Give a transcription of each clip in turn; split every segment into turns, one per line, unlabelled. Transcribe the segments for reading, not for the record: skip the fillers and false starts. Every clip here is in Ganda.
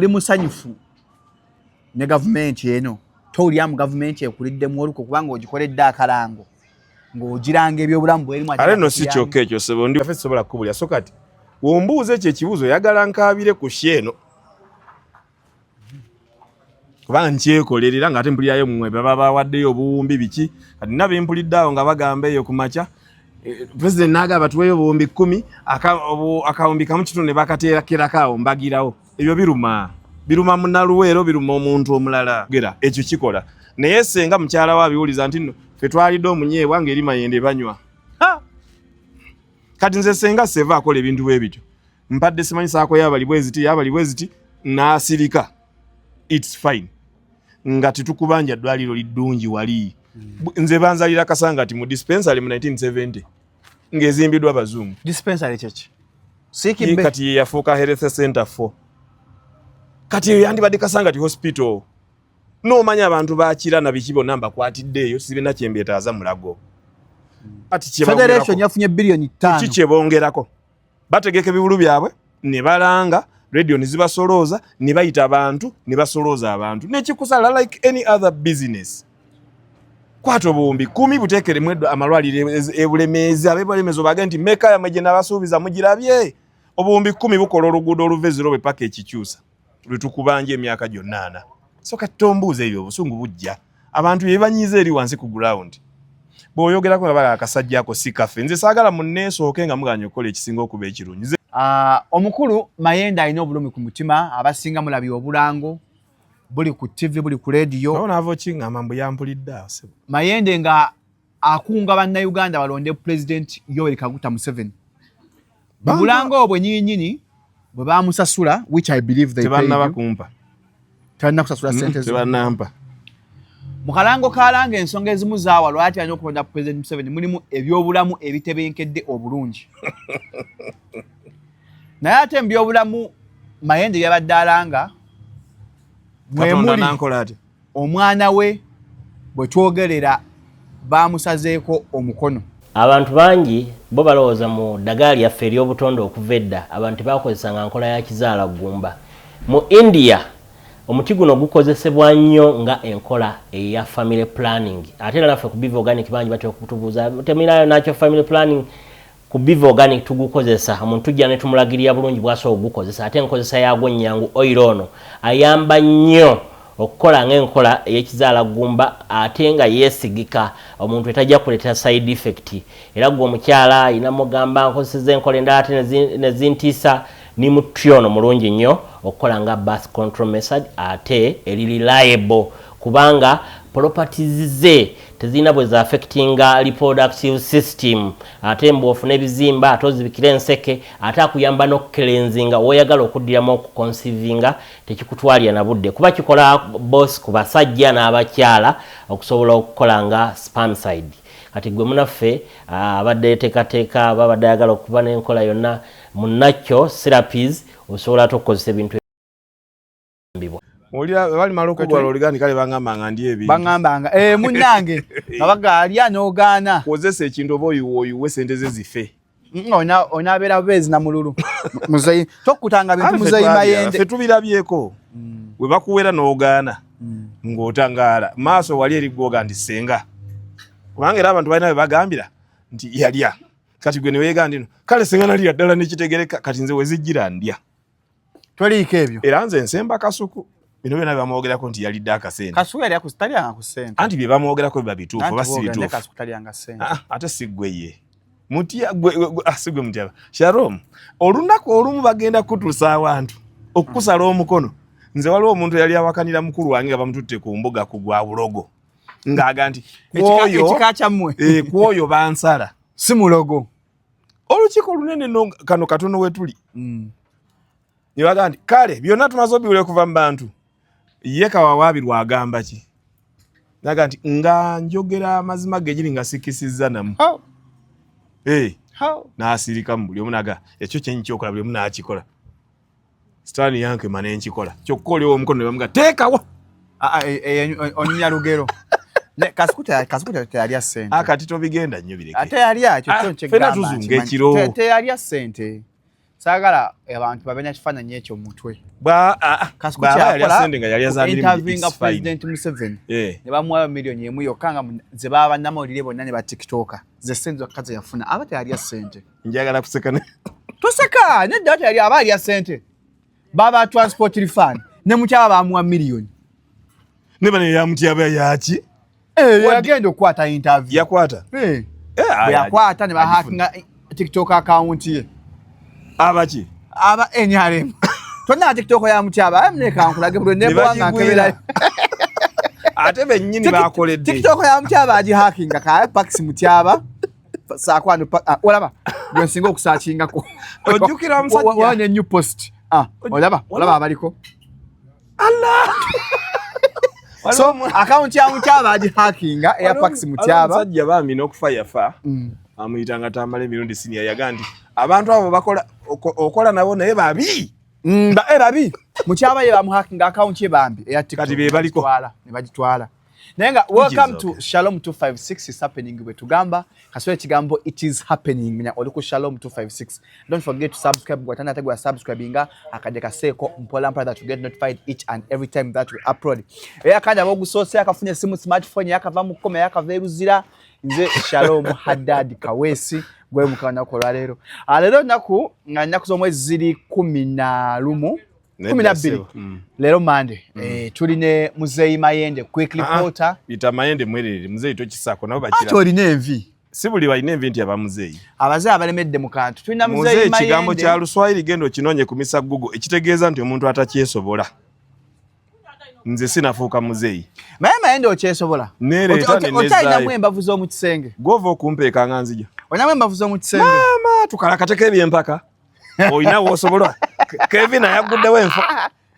Oli musanyufu ne gavumenti eno? Towulira mu gavumenti ekuliddemu oluko kubanga ogikoledde akalango ng'ogiranga ebyobulamu bwerimu?
Ate no si kyokka ekyo, sebo, ndi ffe sobola kukubulya. So kati wombuuza ekyo ekibuuzo, oyagala nkaabire ku shi eno kubanga nkyekolerera, ng'ate mpulirayo mmwe baba bawaddeyo obuwumbi biki. Kati nina bempulidde awo nga bagamba eyo ku makya, president n'agamba batuweeyo obuwumbi 10, 1.5 ne bakateekerako awo mbagirawo. Ebyo biruma, biruma munnaluweero, biruma omuntu omulala. Gera ekyo kikola, naye senga mukyala we abiwuliza nti nno ffe twalidde omunyeebwa ng'eri Mayende banywa. Kati nze senga seva akola ebintu bwe bityo, mpadde simanyi saako yabali bweziti, yabali bweziti, n'asirika, it's fine, nga tetukubanja ddwaliro liddungi wali. Nze banzalira Kasangati mu dispensary mu 1970 ng'ezimbiddwa abazungu.
Dispensary kyeki?
Ye kati ye yafuuka health center 4. Kati eyo yandibadde Kasangati Hospital. N'omanya abantu bakira na biki bonna mbakwatidde eyo, sibina kyembyetaaza mulago. Kati kye
Federation yafunye biliyoni 5.
Ki kye bongerako? Bategeka ebivulu byabwe ne balanga radio ne zibasolooza ne bayita abantu ne basolooza abantu nekikusala like any other business. Kwata obuwumbi 10 buteekeremu amalwaliro ebulemeezi, ab'ebulemeezi obage nti meka yammwe gye nabasuubiza mugirabye. Obuwumbi 10 bukola oluguudo oluva eziro bwe paka ekikyusa lwe tukubanja emyaka gyonna ana. So kati tombuuza ebyo, obusungu bujja. Abantu bye banyiiza eri wansi ku ground bw'oyogerako nga baga akasajja ako si kaffe. Nze saagala munneesooke nga muganya okukola ekisinga okuba ekirungi.
Omukulu Mayenda alina obulumi ku mutima. Abasinga mulabye obulango buli ku TV, buli ku rediyo.
Nawo naava okiŋŋamba mbu yampulidde awo, ssebo.
Mayende nga akunga Bannayuganda balonde President Yoweri Kaguta Museveni. Mu bulango obwo nyininyini bwe bamusasula, which I believe they paid
Tebannaba
you.
kumpa.
Tebalina kusasula sente zo.
Tebannampa.
Mu kalango kalanga ensonga ezimu zaawa lwaki alina okulonda President Museveni, mulimu ebyobulamu ebitebenkedde obulungi. Naye ate mu byobulamu Mayende byabadde alanga
Katonda
mwemuli
nankola ati
omwana we bwe twogerera bamusazeeko omukono.
Abantu bangi bo balowooza mu ddagala lyaffe ery'obutonde. Okuva edda abantu tebakozesanga nkola ya kizaala ggumba. Mu India omuti guno gukozesebwa nnyo nga enkola eya family planning. Ate era naffe ku Biva Organic bangi batera okutubuuza, "Temulinayo nakyo family planning?" Ku Biva Organic tugukozesa. Omuntu tujja ne tumulagirira bulungi bw'asobola okugukozesa, ate enkozesa yaagwo nnyangu. Oil ono ayamba nnyo okukola ng'enkola ey'ekizaala ggumba, ate nga yeesigika, omuntu etajja kuleetera side effect. Era gwe omukyala ayina mugamba nkozeseza enkola endala ate nezintiisa, ni muti ono mulungi nnyo okukola nga birth control method, ate eri reliable kubanga properties ze tezirina bwe zaaffectinga reproductive system. Ate mbw'ofuna ebizimba, ate ozibikira enseke, ate akuyamba n'okucleansinga. Woyagala okuddiramu okuconceivinga tekikutwalira na budde, kuba kikola both ku basajja n'abakyala okusobola okukola nga spermicide. Kati gwe munaffe abadde yeteekateeka, babadde ayagala okuba n'enkola yonna munakyo therapies, osobola ate okukozesa ebintu ebibwa.
Olira balimala okugwala oligandi, kale bangamba nga ndi ebintu.
Baŋŋambanga munnange nga bagaalya n'ogaana.
Kozesa ekintu oba oyiwe oyiwe sente ze zife.
Onaabeera bubeezi na mululu. Muzeyi tokkutanga bintu.
Ate ffe
Muzeyi
twabiraba,
Mayende.
Ffe tubirabyeko we bakuwera n'ogaana ng'otangaala maaso wali eri gwoga nti senga, kubanga era abantu balina bwe bagambira nti yalya. Kati gwe neweega ndi no kale senga nalya ddala nekitegereka. Kati nze wezijjira ndya.
Toliiko ebyo.
Era nze nsemba Kasuku, bino byonna bamwogerako nti yalidde akasente.
Kasuku yali talyanga ku ssente.
Anti bye bamwogerako biba bituufu oba si
Anti boogera, naye
bituufu?
Kasuku talyanga ssente.
Ah, ate si ggwe ye mutya ah, si gwe mutyaba Sharom. Olunaku olumu bagenda kutuusa awantu okukusala omukono. Nze waliwo omuntu eyali awakanira mukulu wange nga bamututte ku mbuga ku gwa bulogo, ng'aga nti kwoyo
Ekika kyammwe.
Kwoyo bansala.
Si mulogo.
Olukiiko olunene no kano katono we tuli ne bagaa nti kale byonna tumaze obiwula okuva mu bantu. Ye kawawaabirwa agamba ki? Naga nti nga njogera amazima genyini nga sikisizza namu.
How? How?
N'asirikamu buli omu naga ekyo kyenyi kyokola, buli omu n'akikola. Sitaani yankema nenkikola, kyokka oliwo omukono ne bamuga teekawo.
Ah, ah, onyumya lugero. Kasuku teyalya ssente.
Akati tobigenda nnyo, bireke.
Ate yalya ekyo
Ah,
kyo.
ffenna tuzunga ekiro.
Teyalya ssente. Saagala abantu babe na kifaananyi ekyo mu mutwe. Kasuku
Bw'aba yalya
kyakola
sente nga yalya za mirimu,
interviewinga
it's fine.
President Museveni
Eh.
ne bamuwayo 1 million yokka nga ze baba bannamawulire bonna ne ba TikToker, ze sente zokka ze yafuna. Aba teyalya sente.
Njagala kuseka
Toseka, nedda, teyalya. Aba alya sente baba transport refund ne Mutyaba bamuwa miliyoni.
Ne bano yamutyaba yaki?
Eh, yagenda okukwata interview.
Yakwata.
Eh.
Eh,
Bwe yakwata ne
agifuna.
bahackinga TikTok account ye.
Abaki?
Aba NRM tonna TikTok ya Mutyaba aye muneka nkulage buli
Ne
nebowa nga
bagigwira.
nkebera.
Ate bennyini bakoledde.
TikTok ya Mutyaba agihackinga kaye Pax Mutyaba saakwano ah, olaba gwe nsinga okusearchingako.
Ojjukira omusajja?
Wa ne new post, ah, olaba, olaba abaliko.
Allah!
So account ya Mutyaba agihackinga eya Pax Mutyaba.
Omusajja bambi n'okufa yafa. Amuyitanga Tamala emirundi senior, yaga nti abantu abo bakola okola nabo naye babi.
Ba babi Mutyaba ye bamuhackinga account ye bambi eya TikTok.
Kati be baliko.
Bagitwala, ne bagitwala. Naye nga
Which is
welcome
okay.
to Shalom 256 is happening. Bwe tugamba kaswera ekigambo "it is happening", menya oli ku Shalom 256. Don't forget to subscribe gwatana ate gwa subscribinga akadde kaseeko mpola mpola that you get notified each and every time that we upload. Era kandi abogusoose akafunye esimu smartphone yakava mu kkoma yakava eruzira, nze Shalom Haddad Kaweesi gwe mukanaku olwaleero. Ah, leero nnaku nga nnaku z'omwezi ziri 11, 12. Leero Mande. Eh, tuli ne Muzeeyi Mayende, quick reporter.
Ita Mayende mwerere, muzeeyi tokisaako nabo
Ate
bakira.
olina envi.
Si buli balina envi nti aba muzeeyi.
Abazeeyi abalemedde mu kantu, tulina Muzeeyi
Muzeeyi kigambo
Mayende.
kya Luswayiri, genda okinoonye ku misa Google, ekitegeeza nti omuntu atakyesobola. Nze sinafuuka muzeeyi.
Naye Mayende okyesobola?
Neereeta ne
Okyalinamu
nezzaayo.
embavu z'omu kisenge?
Gwova okumpeeka nga nzija.
Olinamu embavu z'omu kisenge?
Maama, tukalakateko ebyempaka. Olina w'osobola. Kevin ayaguddewo enfo.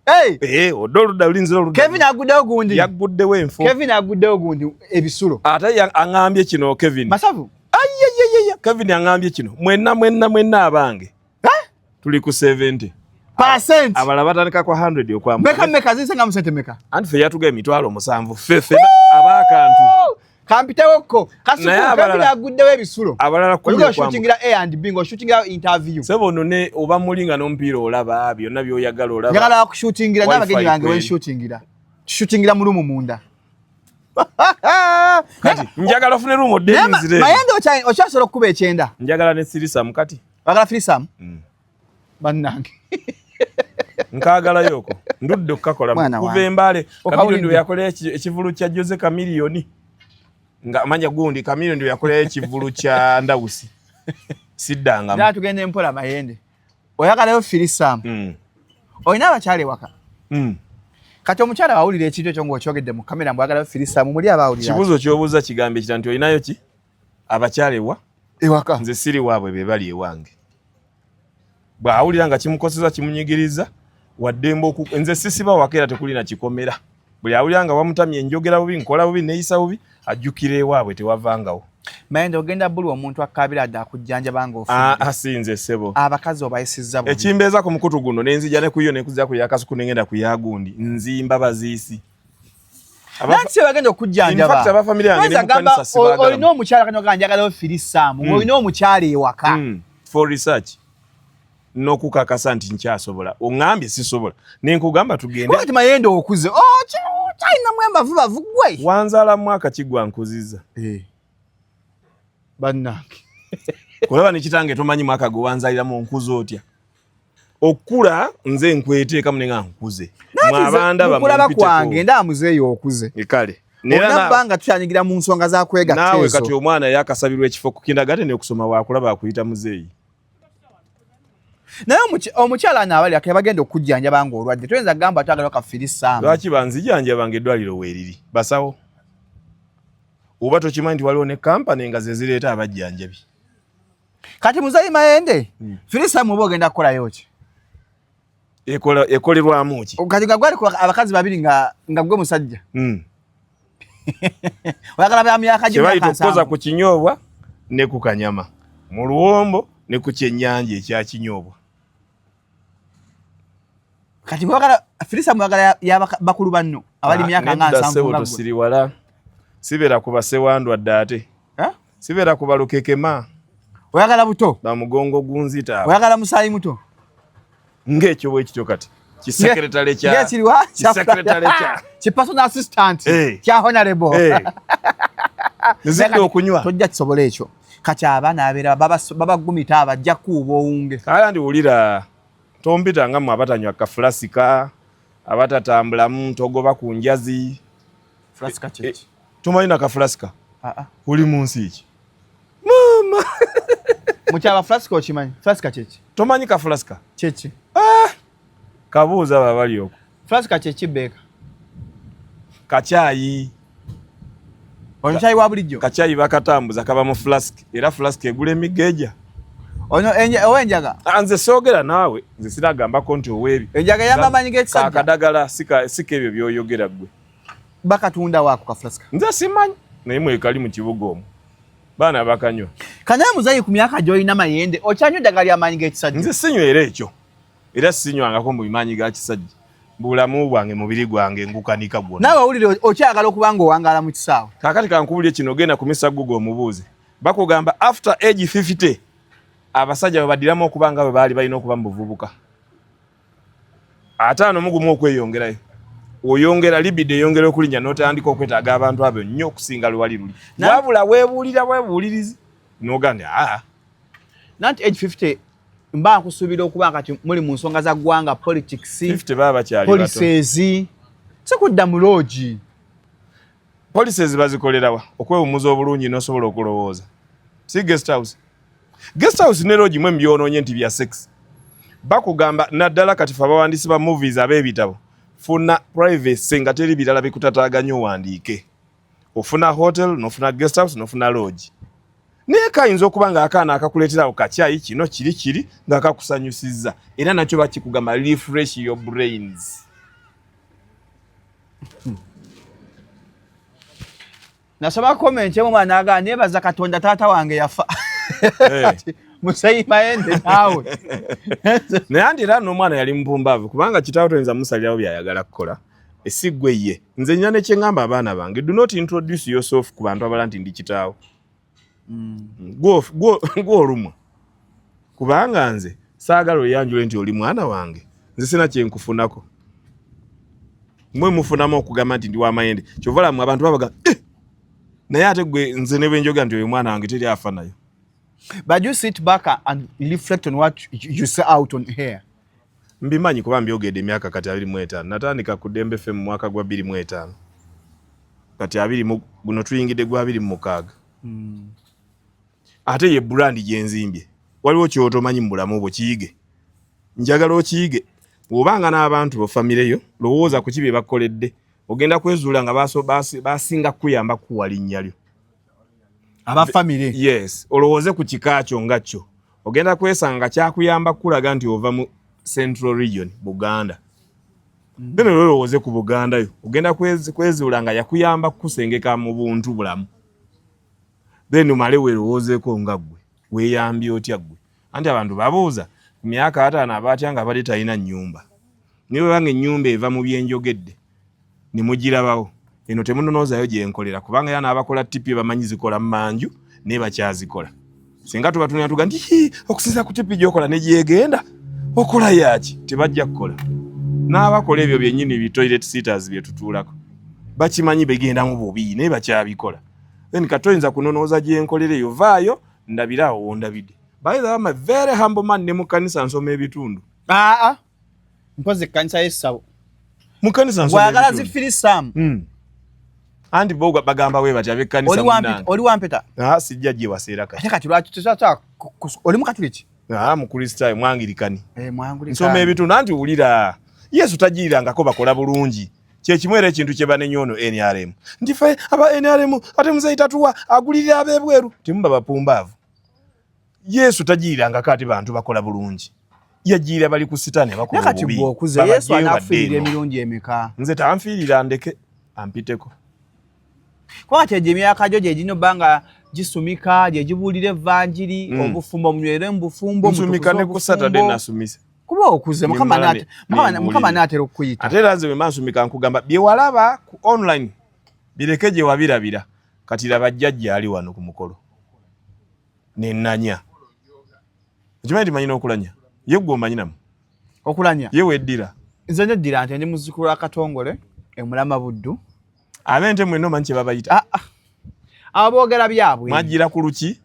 Hey!
Eh, odde oludda luli, nzira oludda.
Kevin aguddewo gundi.
Yagguddewo enfo.
Kevin aguddewo gundi ebisulo.
Ate aŋŋambye kino Kevin.
Masavu.
Ayayayaya, Kevin aŋŋambye kino. Mwenna mwenna mwenna abange. Tuli ku 70.
Percent.
Abalala batandika ku 100 okwambuka.
Meka meka zinse nga musente meka?
Anti ffe yatuga 700,000 ffe ffe ab'akantu.
Kampitewokko. Kasuku.
Naye
Kevin aguddewo ebisulo.
Abalala 10
Oliko
okwambuka.
oshootingira A and B ng'oshootingira interview.
Sebo ono ne oba muli nga n'omupiira olaba byonna by'oyagala olaba.
Njagala kushootingira
Wi-Fi
n'abagenyi bange.
kweri.
Wenshootingira. Tushootingira mu room munda.
Kati njagala ofune room odde
Naye
nzire.
Mayende okyasobola okukuba ekyenda?
Njagala ne threesome kati.
Bagala threesome? Bannange.
Nkaagalayo okwo. Ndudde okukakola
Mwana
kuva
wange.
Embaale.
Okawulidde.
Kamiliyoni we yakolera ekivulu kya Jose Kamiliyoni. Nga manya gundi Kamiliyoni we yakolera ekivulu kya Ndawusi. Siddangamu.
Njagala tugende mpola Mayende. Oyagalayo threesome. Olina abakyala ewaka? Kati omukyala wawulira ekintu ekyo ng'okyogedde mu kamera mbu oyagalayo threesome, muli aba awulira?
Kibuuzo ky'obuuza kigambo ekira nti olinayo ki? Abakyala ewa?
Ewaka.
Nze siri waabwe, be bali ewange. Bw'awulira nga kimukoseza kimunyigiriza, waddembe oku nze sisiba waka era tekulina kikomera. Buli awulira nga wamutamye, enjogera bubi, nkola bubi, neeyisa bubi, ajjukira ewaabwe tewavangawo.
Mayende ogenda buli omuntu akaabira adde akujjanjaba
Ah,
ng'ofudde.
ah, si nze ssebo.
Abakazi obayisizza bubi.
Ekimbeeza ku mukutu guno nenzija ne kuyo nekuzza ku yakasuku nengenda ku yagundi nzimba baziisi.
Nanti si bagenda okujjanjaba.
In fact, aba family yange ne
Oyinza
mu kanisa
gamba
sibaagala.
olina omukyala kano ga njagalayo threesome, ng'olina omukyala ewaka.
For research n'okukakasa nti nkyasobola. Oŋŋambye sisobola nenkugamba tugende.
Kati Mayende okuze okyalinamu embavu bavu gwe.
Wanzaala mwaka kigwa nkuziza.
Eh. Bannange.
Kulaba ne kitange tomanyi mwaka gwe wanzaaliramu, nkuza otya okula nze nkweteekamu ne nga nkuze. Mwabandaba
Mukulaba
mumpiteko.
kwange ndaba muzeeyi okuze.
Kale Nera
Olina nga tukyanyigira mu nsonga za kwegatta
naawe
ezo.
Kati omwana yakasabirwa ekifo ku kindergarten okusoma wakulaba akuyita muzeeyi.
Naye omukyala anaabali ake bagenda okujjanjaba ng'olwadde, toyinza kugamba twagala ka threesome?
Lwaki banzijanjaba nga eddwaliro weeriri basawo? Oba tokimanyi nti waliwo ne kampani nga ze zireeta abajjanjabi?
Kati muzeeyi Mayende, threesome oba ogenda kukolayo ki?
Ekolerwamu ki?
Kati nga gwali abakazi babiri nga gwe musajja. Oyagala bya myaka gyo
Kyebayita
myaka
okukoza
70.
ku kinyoobwa ne ku kanyama mu luwombo ne ku kyennyanja ekya kinyoobwa.
Kati oyagala threesome, oyagala ya bakulu banno abali
Ah,
myaka nga
nedda
70
ssebo,
nga ggwe.
tosiriwala, sibeera ku basewandwadde ate.
Eh?
Sibeera ku balukekema.
Oyagala buto.
Bamugongo gunzita abo.
Oyagala musaayi muto.
Ng'ekyo bwe kityo kati kisekretale kya
Ng'ekiriwa?
Kisekretale kya
Ki personal assistant
Eh.
kya honorable.
Eh. Nzidde okunywa.
Tojja kisobola ekyo. Kati abaana abeera babagumita abajja kuuba owunge.
Kale ndi wulira tompita nga mmwe abatanywa kafulasika, abatatambulamu, togoba ku njazi.
Fulasika kyeki?
Tomanyi na kafulasika?
Ah, ah.
Oli mu nsi ki? Maama.
Mukyaba fulasika okimanyi? Fulasika kyeki?
Tomanyi kafulasika?
Kyeki?
Kabuuza abo abali okwo.
Fulasika kyeki beeka?
Kacyayi.
Ono kyayi wa bulijjo?
Kacyayi bakatambuza kaba mu flask era flask egula emigeja.
Ono ow'enjaga?
Ah, nze soogera naawe, nze siragambako nti oweebi.
Enjaga eyamba amaanyi g'ekisajja?
Kakadagala sika ebyo by'oyogera ggwe.
Bakatunda waako ka flask?
Nze simanyi naye mwekali mu kibuga omwo baana bakanywa.
Kanaye muzeeyi ku myaka gy'olina Mayende okyanywa eddagala ly'amaanyi g'ekisajja?
Nze sinywera ekyo era sinywangako mu maanyi ga kisajja. Bulamu bwange mubiri gwange ngukanika gwonna.
Naawe owulira okyagala okuba ng'owangaala mu kisaawe?
Kaakati kankubulye kino, ogenda ku Mr Google omubuuze. Bakugamba after age 50 abasajja bwe baddiramu okuba nga bwe baali balina okuba mu buvubuka. 51 okweyongerayo. Oyongera libido eyongera okulinnya n'otandika okwetaaga abantu abo nnyo okusinga lwe wali luli. Wabula weebuulira bwebuulirizi n'ogamba nti aa.
Nanti age 50 mba nkusuubira okuba kati muli mu nsonga za ggwanga, politics,
50 baba bakyali bato.
Policies, si kudda mu loogi.
Policies bazikolerawa okwewummuza obulungi n'osobola okulowooza. Si guest house. Guest house ne lodge mwe mbyonoonye nti bya sex. Bakugamba naddala kati fe abawandiisi ba movies ab'ebitabo funa privacy nga teri birala bikutataaganya owandiike. Ofuna hotel n'ofuna guest house n'ofuna lodge. Naye kayinza okuba ng'akaana akakuleeterawo kacyayi kino kiri kiri nga kakusanyusizza era nakyo bakikugamba refresh your brains.
Nasoma comment emu omwana n'agamba neebaza Katonda taata wange yafa.
Hey.
Muzeeyi Mayende naawe.
Naye anti era n'omwana yali mupumbaavu kubanga kitaawo toyinza musalirawo by'ayagala kukola. Si ggwe ye. Nze nnyina ne kye ŋŋamba abaana bange, do not introduce yourself ku bantu abalala nti ndi kitaawo. Gwe olumwa. Kubanga nze saagala oyanjule nti oli mwana wange. Nze sina kye nkufunako. Mwe mufunamu okugamba nti ndi wa Mayende. Kyova olaba mmwe abantu babaga, eh! Naye ate gwe nze ne bwe njogera nti oyo mwana wange teri afa nayo.
But you sit back and reflect on what you say out on here.
Mbimanyi kuba mbyogedde emyaka kati 25. Natandika ku Dembe FM mu mwaka gwa 2005. Kati abiri mu guno tuyingidde gwa 26. Ate ye brand gye nzimbye. Waliwo ky'otomanyi mu bulamu bwo kiyige. Njagala okiyige. Bw'obanga n'abantu bo famire yo, lowooza ku ki bye bakukoledde. Ogenda kwezuula nga basinga kukuyamba kukuwa linnya lyo.
Aba famire.
Yes, olowooze ku kika kyo nga kyo. Ogenda kwesanga kyakuyamba kukulaga nti ova mu Central Region, Buganda. Then olowooze ku Buganda yo. Ogenda kwezuula nga yakuyamba kukusengeka mu buntu bulamu. Then omale weerowoozeeko nga ggwe. Weeyambye otya ggwe? Anti abantu babuuza ku myaka 50 aba atya nga abadde talina nnyumba. Naye bw'eba nga ennyumba eva mu bye njogedde ne mugirabawo, eno temunonoozayo gye nkolera kubanga era n'abakola TP bamanyi zikola mmanju naye bakyazikola. Singa tuba tunula tuga nti hii, okusinziira ku TP gy'okola ne gy'egenda okola yaaki, tebajja kukola. N'abakola ebyo byennyini bi toilet seaters bye tutuulako bakimanyi bigendamu bubi naye bakyabikola. Then kati toyinza kunonooza gye nkolera eyo, vaayo ndabire awo w'ondabidde. By the way, I'm a very humble man ne mu kkanisa nsoma ebitundu.
Aa, mpozi ekkanisa y'essabo.
Mu kkanisa nsoma
Bw'ayagala
ebitundu.
zifirisamu.
Anti bo bagamba bwe bati ab'ekkanisa
Oli
munnange.
Oli wampeta?
Ah, sijja gyewaseera kati.
Ate kati lwaki tosobola oli Mukatuliki?
Ah, Mukristaayo, Mwangirikani.
Eh, Mwangirikani.
Nsoma ebitundu anti wulira. Yesu tagirirangako bakola bulungi. Kye kimu era ekintu kye banenya ono NRM. Nti ffe aba NRM ate muzeeyi tatuwa agulirira ab'ebweru. Temuba bapumbaavu. Yesu tagirirangako ate bantu bakola bulungi. Yagiira bali ku sitaani abakola
Naye kati
obubi.
gwe okuze,
Babagyeyo
Yesu anaakufiirira
badde eno.
emirundi emeka?
Nze tanfiirira ndeke ampiteko.
Kuba kati egyo emyaka gyo gye girina obba nga gisumika, gye gibuulira evvanjiri, obufumbo munywere mu bufumbo,
Nsumika
mutukuze
ne ku Saturday
obufumbo.
nasumise.
Kuba okuze,
Nimala ne
Mukama
mbuulire.
anaatera okukuyita.
Ate era nze bwe mba nsumika nkugamba bye walaba ku online bireke gye wabirabira. Kati laba jjajja ali wano ku mukolo. Nenanya. Okimanyi nti manyi n'okulanya? Ye ggwe omanyi namu?
Okulanya.
Ye weddira.
Nze neddira nti ndi muzzukulu wa Katongole e Mulama Buddu.
Ab'ente mwenna omanyi kye babayita?
Ah, ah. Aboogera byabwe.
Mwajjira ku luki?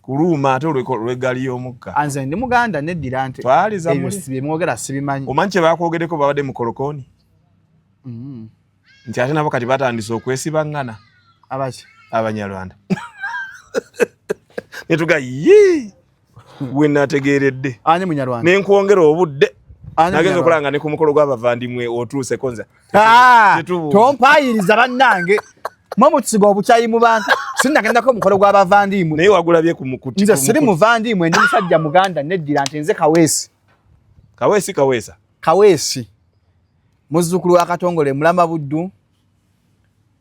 Kuluuma ate olw'eggaali y'omukka.
Ah, nze ndi Muganda, neddira nti.
Twaliza
Ebyo
muli.
Byemwogera sibimanyi.
Omanyi kye bakwogereko babadde mu kolokoni? Nti ate nabo kati batandise okwesibaŋŋana.
Abaki?
Abanyarwanda. Netuga yi we nategeeredde.
Ani Munyarwanda?
Nenkwongera obudde.
Ani
Nagenza
Munyarwanda?
okulanga ne ku mukolo gw'abavandimwe otuuseko nze.
Ah,
Tetubuuza.
tompayiriza bannange, mwe mutusiga obukyayi mu bantu. Sinnagendako mukolo gw'abavandiimwe.
Naye wagulabye ku mukuti.
Nze siri muvandiimwe, ndi musajja Muganda, neddira nti nze Kaweesi.
Kaweesi, Kaweesa.
Kaweesi, muzzukulu wa Katongole, Mulama Buddu.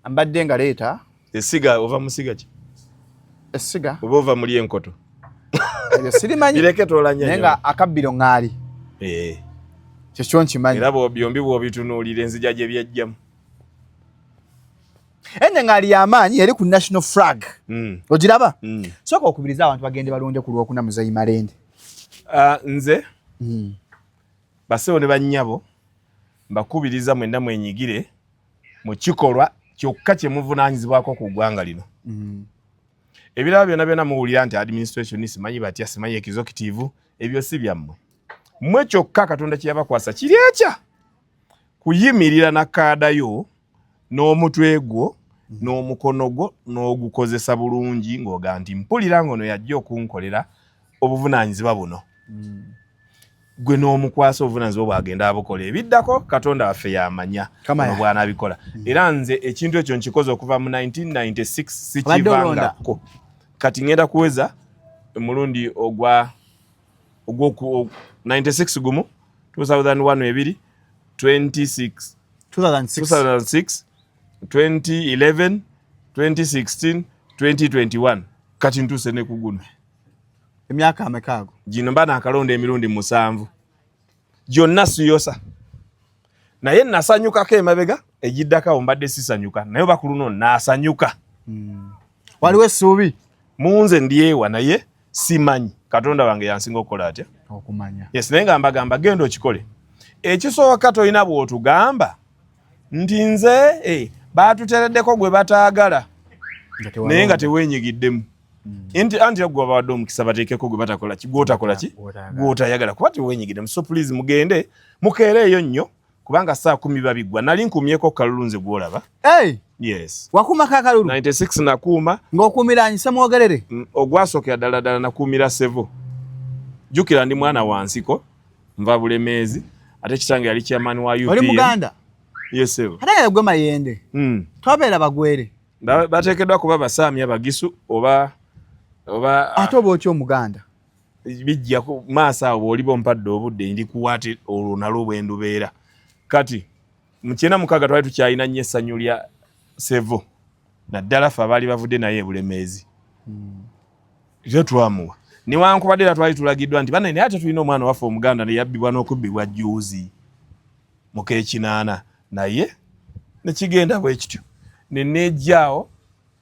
Mbadde nga leeta.
Essiga, ova mu siga ki?
Essiga?
Oba ova muli enkoto?
Ebyo sirimanyi.
Bireke, tolanya.
Naye nga akabbiro ŋŋaali.
Eh.
Kyekyo nkimanyi.
Era byombi bw'obitunuulira enzija gye byajjamu.
Ene ŋŋaali y'amaanyi eri ku national flag. Ogiraba?
Mm.
Sooka okubiriza abantu bagende balonde ku Lwokuna, Muzeyi Malende.
Ah, nze bassebo ne bannyabo, mbakubiriza mwenna mwenyigire mu kikolwa kyokka kye muvunaanyizibwako ku ggwanga lino. Ebirala byonna byonna muwulira nti administration, simanyi batya, simanyi executive, ebyo si byammwe. Mmwe kyokka Katonda kye yabakwasa kiri ekya kuyimirira na kaada yo n'omutwe gwo n'omukono gwo n'ogukozesa bulungi ng'oga nti mpulira ng'ono yajja okunkolera obuvunaanyizibwa buno. Gwe n'omukwasa obuvunaanyizibwa bwagenda abukola, ebiddako Katonda waffe yamanya
Kama
ono bw'anaabikola. Era nze ekintu ekyo nkikoze okuva mu 1996.
Obadde olonda?
Sikivangako. Kati ngenda kuweza omulundi ogwa ogwoku 96 gumu, 2001 ebiri, 26.
2006.
2006, 2011, 2016, 2021, kati ntuuse ne ku guno.
Emyaka ameka ago?
Gino mba nakalonda emirundi 7, gyonna siyosa, naye nasanyukako emabega egiddako awo mbadde sisanyuka, naye oba ku luno naasanyuka.
Waliwo essuubi?
Munze ndyewa, naye simanyi. Katonda wange yansinga okukola atya?
Okumanya.
Yes, naye nga mbagamba genda okikole. Ekisooka, tolina bw'otugamba nti nze baatutereddeko gwe bataagala, naye nga teweenyigiddemu. Nti anti gwe babawadde omukisa bateekeko gwe batakola ki, gwotakola ki, gwotayagala, kuba teweenyigiddemu. So please mugende mukeereeyo nnyo, kubanga saa 10 babiggwa. Nali nkumyeko kalulu nze gwolaba.
Hey!
Yes.
Wakuumako akalulu?
96 nakuuma.
Ng'okuumira Nsemwogerere?
Ogwasookera ddala ddala nakuumira Sevo. Jjukira ndi mwana wa nsiko, nva Bulemeezi, ate kitange yali chairman wa UPM.
Oli Muganda?
Yes, sebo.
Ate nga gwe Mayende. Twabeera bagwere.
Bateekeddwa kuba Basaamya, Bagisu oba
Ate oba otya Omuganda?
Bijja ku maaso awo. Bw'oliba ompadde obudde ndikuwa, ate olwo nalwo bwe ndubeera. Kati mu 96 twali tukyalina nnyo essanyu lya Sevo, naddala ffe abaali bavudde naye e Bulemeezi. Era twamuwa newankubadde era twali tulagiddwa nti banne, naye ate tulina omwana waffe Omuganda neyabbibwa n'okubbibwa juuzi mu kekinaana, naye nekigenda bwe kityo. Neneejjaawo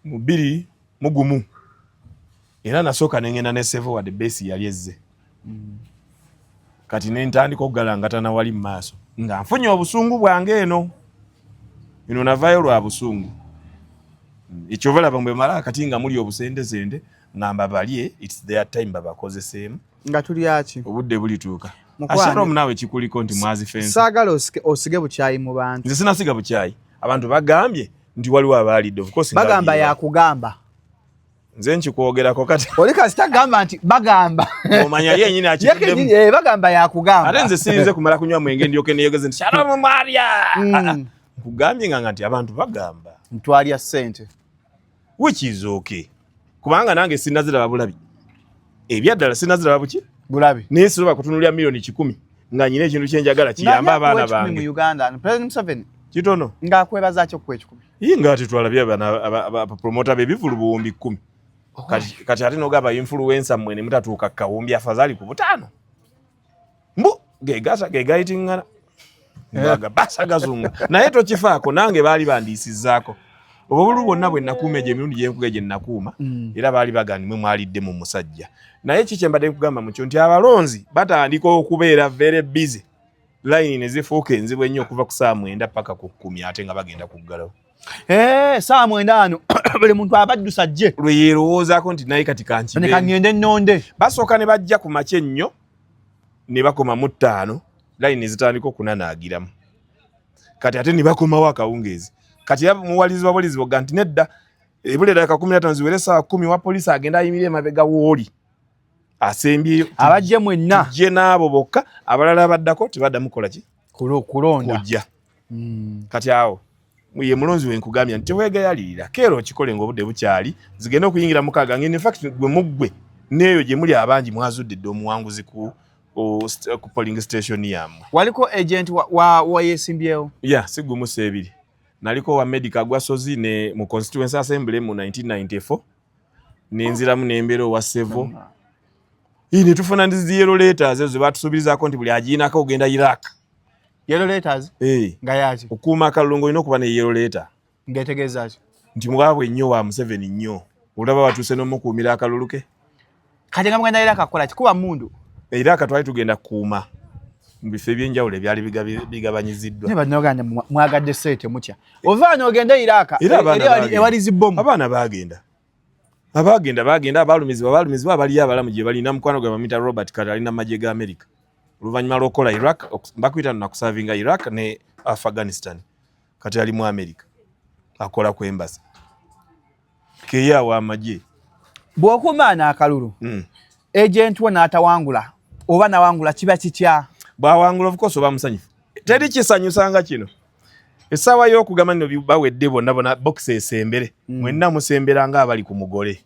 mu 2001, era nasooka nengenda ne Sevo, wadde beesi yali ezze. Kati nentandika okugalangatana wali mu maaso nga nfunye obusungu bwange. Eno eno navaayo lwa busungu. Ekyova laba mbwe mala kati nga muli obusendesende, ngamba balye, it's their time, babakozeseemu.
Nga tulyaki?
Obudde bulituuka.
Mukwano.
Ashalom, naawe kikuliko nti mwazifensa.
Saagala osige bukyayi mu bantu.
Nze sinasiga bukyayi. Abantu bagambye nti waliwo abaalidde, of course.
Bagamba.
Nga
Yakugamba.
Nze nkikwogerako kati.
Oli kasita gamba nti bagamba.
Omanya ye nyini
Ye
akituddemu.
kennyini, bagamba yakugamba.
Ate nze siyinze kumala kunywa mwenge ndyoke neyogeze nti Shalom mwalya. Nkugambye nga nti abantu bagamba.
Ntwalya ssente.
Which is okay, kubanga nange sinaziraba bulabi, ebyaddala sinaziraba buki.
Bulabi.
Naye sisobola kutunulira miliyoni 100 nga nyina ekintu kyenjagala kiyambe abaana
10,000
bange.
Mu Uganda, President Museveni
Kitono.
Ng'akwebaza ki okuwa 10,000?
Ye nga ate twalabye abapromota b'ebivulu 10,000. Kati ate nogaba influencer mmwe ne mutatuuka kawumbi, afazaali ku 5,000, mbu gegasa gegayitiŋŋana. Mbaga basa gazunga, naye tokifaako. Nange baali bandiisizzaako. Obwo obululu bwonna bwe nakuuma, egyo emirundi gyenkuga gye nakuuma, era baali bagamba mwe mwalidde mu musajja. Naye ki kyembadde nkugamba mukyo nti abalonzi batandika okubeera very busy, layini ne zifuuka enzibu ennyo okuva ku saa 9 paka ku 10, ate nga bagenda kuggalawo.
Eh, saa 9 ano buli muntu abaddusa ajje.
Lwe yeerowoozaako nti naye kati kankibe.
Kaŋŋende nnonde.
Basooka ne bajja ku makya ennyo ne bakoma mu 5, layini zitandika okunanaagiramu. Kati ate ne bakomawo akawungeezi. Kati era muwalizibwa buwalizibwa ogamba nti nedda, ebula eddakiika 15 ziwere essaawa 10, wa poliisi agenda ayimirire emabega w'oli asembyeyo.
Abajje mwenna.
Tujje n'abo bokka, abalala abaddako tebaddamu kukola ki?
Kulonda.
Kujja. Kati awo ye mulonzi we nkugambya nti teweegayalirira, keera okikole ng'obudde bukyali, zigende okuyingira 6 nga in fact gwe muggwe n'eyo gye muli abangi mwazudde dda omuwanguzi ku polling station yammwe.
Waliko agent wa yeesimbyewo?
Ya, si gumu si ebiri. Naliko wa Medical Gwasozi ne mu constituency assembly mu 1994, nenziramu nembeera owa Sevo. Ne tufuna zi yellow letters ezo ze batusuubirizaako nti buli agiinako ogenda Iraq.
Yellow letters?
Eh.
Nga yaki?
Okuuma akalulu olina okuba ne yellow letter.
Ng'etegeeza ki?
Nti muwaabwe nnyo wa Museveni nnyo. Olaba batuuse n'omukuumira akalulu ke.
Kati nga mugenda Iraq kukola ki? Kuba mmundu?
Iraq twali tugenda kukuuma mu bifo ebyenjawulo ebyali bigabanyiziddwa.
Naye bannayuganda mwagadde ssente mutya? Ova n'ogenda Iraq,
Era abaana bagenda.
ewali zi bbomu.
Abaana baagenda. Abaagenda bagenda, abaalumizibwa baalumizibwa, abaliyo abalamu gye balina. Mukwano gwe bamuyita Robert Kati alina magye ga America. Oluvannyuma lw'okukola Iraq, bakuyita nakusavinga Iraq ne Afghanistan. Kati ali mu America akola ku embassy keyawa amagye.
Bw'okumaana akalulu, agent wo n'atawangula oba nawangula, kiba kitya?
Bw'awangula, of course oba musanyufu. Teri kisanyusanga kino. Essaawa y'okugamba nno bawedde bonna bonna, box esembere, mwenna musembera ng'abali ku mugole.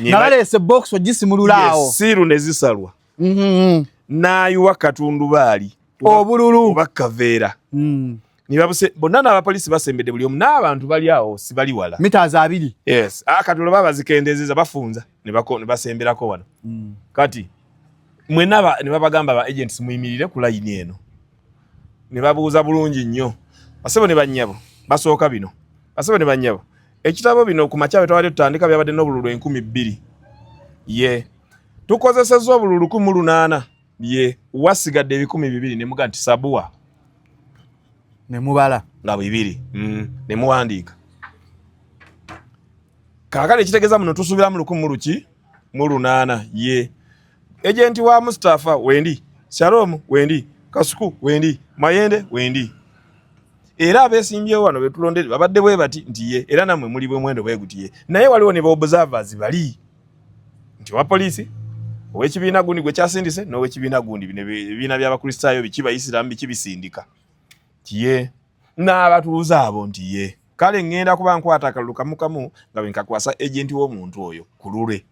Nga baleese box ogisimulula awo.
Yes, seal ne zisalwa, n'ayiwa katundubaali
obululu
oba kaveera. Nibabuse bonna n'abapoliisi basembedde buli omu n'abantu bali awo si bali wala.
Mita 2.
Yes, kati olwo baba bazikendezeza, bafunza ne basemberako wano. Kati mwenna ne babagamba ba agents muyimirire ku layini eno, ne babuuza bulungi nnyo, basebo ne bannyabo, basooka bino, basebo ne bannyabo, ekitabo bino ku makya bwe twabadde tutandika byabadde n'obululu 2000, ye tukozesezza obululu 1800, ye wasigadde 2000, ne muga nti sabuwa.
Ne mubala.
Nga bibiri, ne muwandiika. Kaakati ekitegeeza muno tusuubiramu lukumu luki mu lunaana, ye agent wa Mustapha wendi, Shalom wendi, Kasuku wendi, Mayende wendi, era abeesimbyewo wano betulonde babadde bwe bati nti ye, era nammwe muli bwe mwendo bwe guti ye. Naye waliwo ne ba observers bali nti owa poliisi, ow'ekibiina gundi gwe kyasindise n'ow'ekibiina gundi, bino ebibiina by'Abakristaayo biki, Bayisiraamu biki, bisindika nti ye, n'abatuuze abo nti ye. Kale ŋŋenda kuba nkwata akalulu kamu kamu nga bwe nkakwasa agent w'omuntu oyo ku lulwe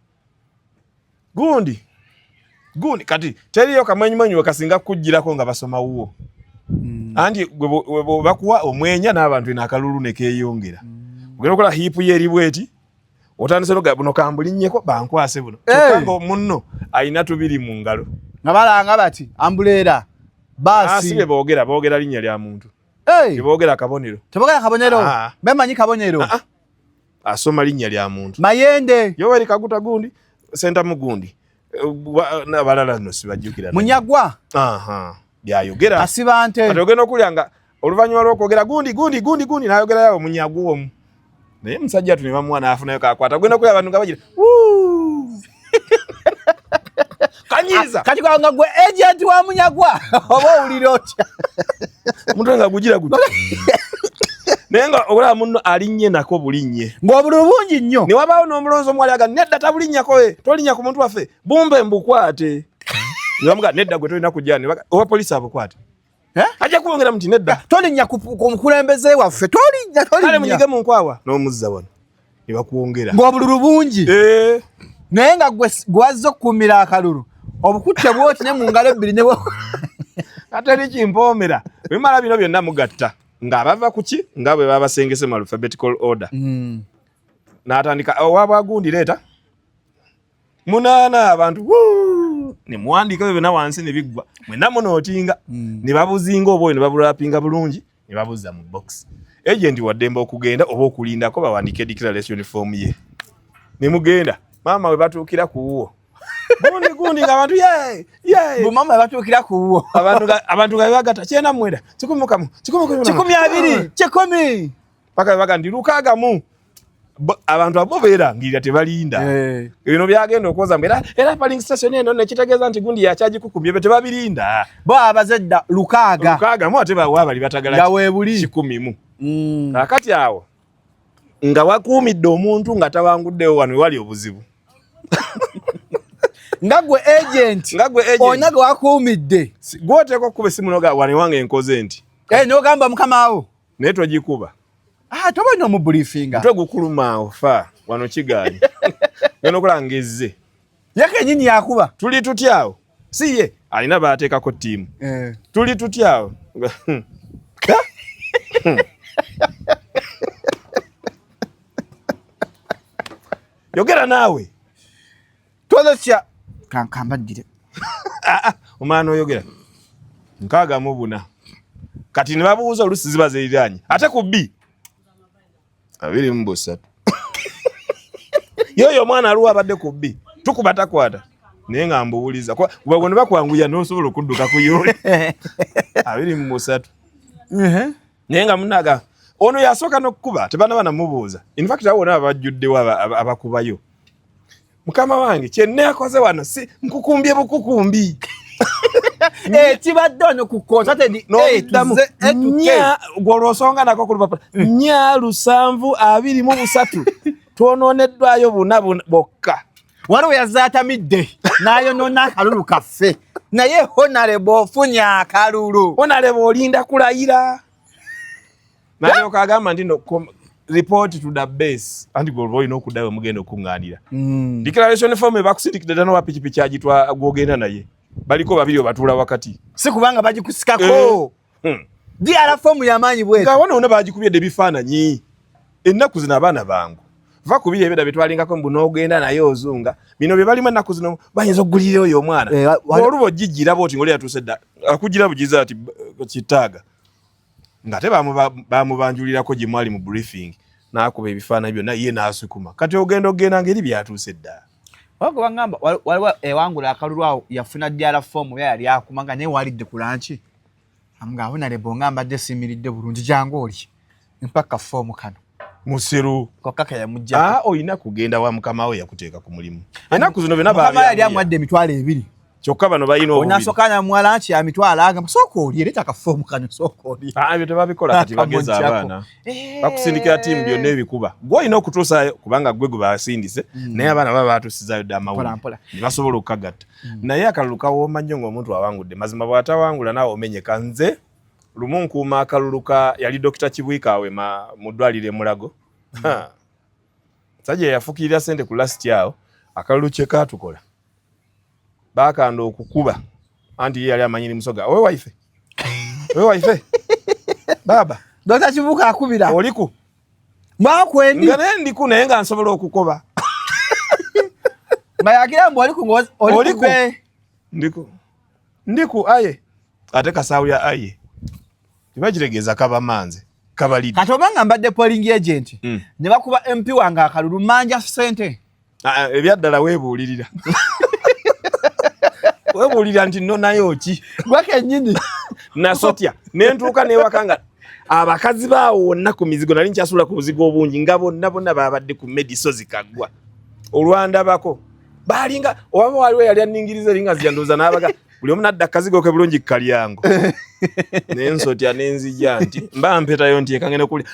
gundi gundi. Kati teriyo kamwenyumwenyu we kasinga kukugirako nga basoma wuwo. Anti gwe bakuwa omwenya n'abantu eno akalulu ne keeyongera. Ogenda okola heap ye eri bweti, otandise noga buno kambulinnyeko bankwase buno, kyokka nga munno alina tubiri mu ngalo.
Nga balanga bati umbrella, baasi.
Si bye boogera, boogera linnya lya muntu. Teboogera kabonero.
Tebogera kabonero? Bemanyi kabonero.
Ah, ah. Asoma linnya lya muntu.
Mayende.
Yoweri Kaguta gundi, Sentamu gundi, n'abalala nno sibajjukira.
Munyagwa.
Aha, byayogera.
Asibante.
Kati ogenda okulya nga oluvannyuma lw'okwogera gundi gundi gundi gundi n'ayogerayo Munyagwa omu, naye musajja tu ne bamuwa n'afunayo kakwata. Ogenda okulya abantu nga bagira "Wuu!" Kanyiiza.
Kati nga gwe agent wa Munyagwa oba owulira otya?
Omuntu nga gugira guti, naye nga olaba munno alinnye nako bulinnye.
Ng'obululu bungi nnyo.
Ne wabaawo n'omulonzi omuwali aga nedda, tabulinnyako, e tolinnya ku muntu waffe, bumbe mbukwate. Ne bamuga nedda, gwe tolina kujja. Owa poliisi abukwate.
Eh?
Ajja kubongera muti nedda.
Tolinnya ku mukulembeze waffe, tolinnya.
Kale.
Tolinnya.
Munyige mu nkwawa n'omuzza wano ne bakwongera.
Ng'obululu bungi.
Eh,
naye nga gwe gwazze okukuumira akalulu obukutte bwoti ne mu ngalo ebbiri ne
Ateri kimpoomera. Bimala bino byonna mugatta ng'abava ku ki nga bwe babasengese mu alphabetical order. N'atandika owa bwagundi, leeta munaana, abantu "Wuu!" Ne muwandiika ebyo byonna wansi ne biggwa, mwenna munootinga. Ne babuzinga obwoyo ne babulapinga bulungi ne babuzza mu box. Agent waddembe okugenda oba okulindako bawandiike declaration form ye ne mugenda. Maama we batuukira ku wuwo gundi gundi nga abantu ye ye
Bu maama batuukira ku wuwo.
Abantu nga bebagatta 99, 100, 110,
20, 10.
Paka bebaga nti 600. Abantu abo beerangirira tebalinda. Bino byagenda okwoza mbu era polling station eno nekitegeeza nti gundi yakyagikukumye, be tebabirinda.
Bo abaze dda 600.
600 ate bawa bali batagala
Nga weebuli.
100 mu. Kaakati awo nga wakuumidde omuntu nga tawanguddewo, wano wewali obuzibu.
Nga gwe agent.
Nga gwe agent.
Olina gwe wakuumidde.
Gwe oteeka okukuba essimu noga wano ewange enkoze nti.
N'ogamba mukama wo.
Naye togikuba.
Ah, toba olina omubriefinga.
Mutwe gukuluma awo fa wano kigaanyi. Genda okulaba ng'ezze.
Ye kennyini yakuba.
Tuli tutya awo? Si ye alina baateekako ttiimu. Tuli tutya awo? Yogera naawe.
Twazesya kankambaddire.
Ah, ah, omwana oyogera 64. Kati ne babuuza oluusi ziba zeeriraanye ate ku bbi 23. Yoyo omwana aliwo abadde ku bbi tukuba takwata naye nga mbuwuliza kuba ne bakwanguya n'osobola okudduka ku yooli 23. Naye nga munaga ono yasooka n'okukuba tebanaba namubuuza. In fact awo wonna abajjuddewo abakubayo mukama wange kyenneekoze wano si nkukumbye bukukumbi.
Kibadde wano ku concerted.
N'obiddamu nya gw'olwosonga nako ku lupapula 4 7 23 twonooneddwayo buna bokka.
Waliwo yazaatamidde n'ayonoona akalulu kaffe, naye honorable ofunye akalulu.
Honorable olinda kulayira nalyoka agamba nti no report to the base, anti gwe olina okuddayo mugenda okuŋŋaanira. Declaration form ebakusindikidde dda n'owa pikipiki agitwa gw'ogenda naye baliko babiri obatuula wakati.
Si kubanga bagikusikako. DR form y'amaanyi bwetyo.
Nga wano wonna bagikubye dda ebifaananyi. Ennaku zino abaana bangu va ku biri ebeda byetwalingako mbu n'ogenda naye ozunga bino bye balimu ennaku zino bayinza okugulira oyo omwana. Oluba ogijjira bwoti ng'oli yatuuse dda akugira bugiza ati kitaaga ng'ate bamubanjulirako gye mwali mu briefing n'akuba ebifaananyi byonna ye n'asukuma kati ogenda ogenda ng'eri byatuuse dda.
Wabwe bagamba waliwo ewangula akalulu awo yafuna DR form ya yali akuma nga naye walidde ku lunch nga honorable nga mbadde simiridde bulungi, jangu oli mpaka form kano.
Musiru.
Kokka ke yamuggyako.
Ah, olina kugenda wa mukama we yakuteeka ku mulimu ennaku zino byonna.
Mukama yali
Babyanguya.
amuwadde 20,000.
Kyokka bano balina obubiri.
Onasooka namuwa lunch ya mitwalo, agamba sooka olye, leeta akafoomu kano sooka olye.
Ah, ebyo tebabikola kati bageza
Akamuggyako.
abaana bakusindikira ttiimu byonna ebikuba gwe olina okutuusaayo kubanga gwe gwe basindise, naye abaana baba batuusizaayo dda
Mpola,
amawulire
mpola.
ne basobola okukagatta. Naye akalulu kawooma nnyo ng'omuntu awangudde. Mazima bw'atawangula naawe omenyeka. Nze lumu nkuuma akalulu ka yali Dokita Kibwika awema mu ddwaliro e Mulago. Ha. Musajja yafukirira ssente ku last awo akalulu kye kaatukola baakanda okukuba anti ye yali amanyiri musoga owe waife owe waife baaba.
Dr. Kibuuka akubira.
Oliku
Mwakwendi.
Nga naye ndiku naye nga nsobola okukoba.
Nga yagira mbu oliku ngo
Oliku.
oliku.
Ndiku ndiku aye ate kasawulya aye kiba kitegeeza kabamanze kabalidde.
Kati obanga mbadde polling agent ne bakuba MP wange akalulu manja ssente.
Ah, ah, ebyaddala weebuulirira weebuulirira nti nno nayo ki.
Gwe kennyini.
Nasotya nentuuka newaka nga abakazi baawo wonna ku mizigo nali nkyasula ku buzigo obungi nga bonna bonna babadde ku mediso zikaggwa olwandabako balinga oba waliwo yali anningiriza eringa zija ndowooza n'abaga buli omu nadda akazigo ke bulungi kalyango nensotya nenzija nti mba mpetayo nti ekangenda kulya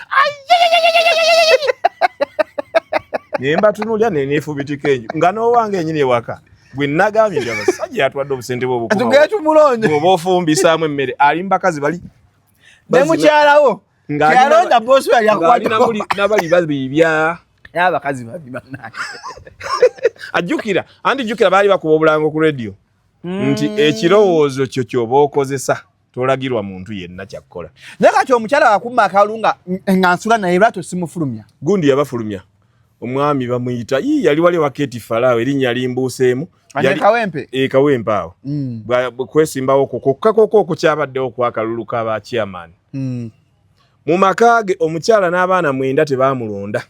naye mbatunuulya neneefubitika enju nga n'owange enyini ewaka gwe nagambye nti abasajja yatwadde obusente bwe
Tugende
obukuba
tumulonde.
bw'oba ofumbisaamu emmere ali mu bakazi bali
Ne mukyalawo.
Ng'alina-
Kyalonda bosi we yali
ng'alina
akwata.
nabali babiibya.
Naye abakazi babi bannange.
Ajjukira anti jjukira baali bakuba obulango ku radio nti ekirowoozo kyo kyoba okozesa tolagirwa muntu yenna kyakkola.
Naye kati omukyala wakumma akalulu nga nsula naye lwaki osimufulumya?
Gundi yabafulumya omwami bamuyita ii yali wali waketi falaawo erinnya limbuuseemu.
Ane Kawempe?
E Kawempe awo. Kwesimbawo okwo kokka kokka okukyabaddewo okwakalulu ka ba chairman. Mu maka ge omukyala n'abaana 9 tebaamulonda.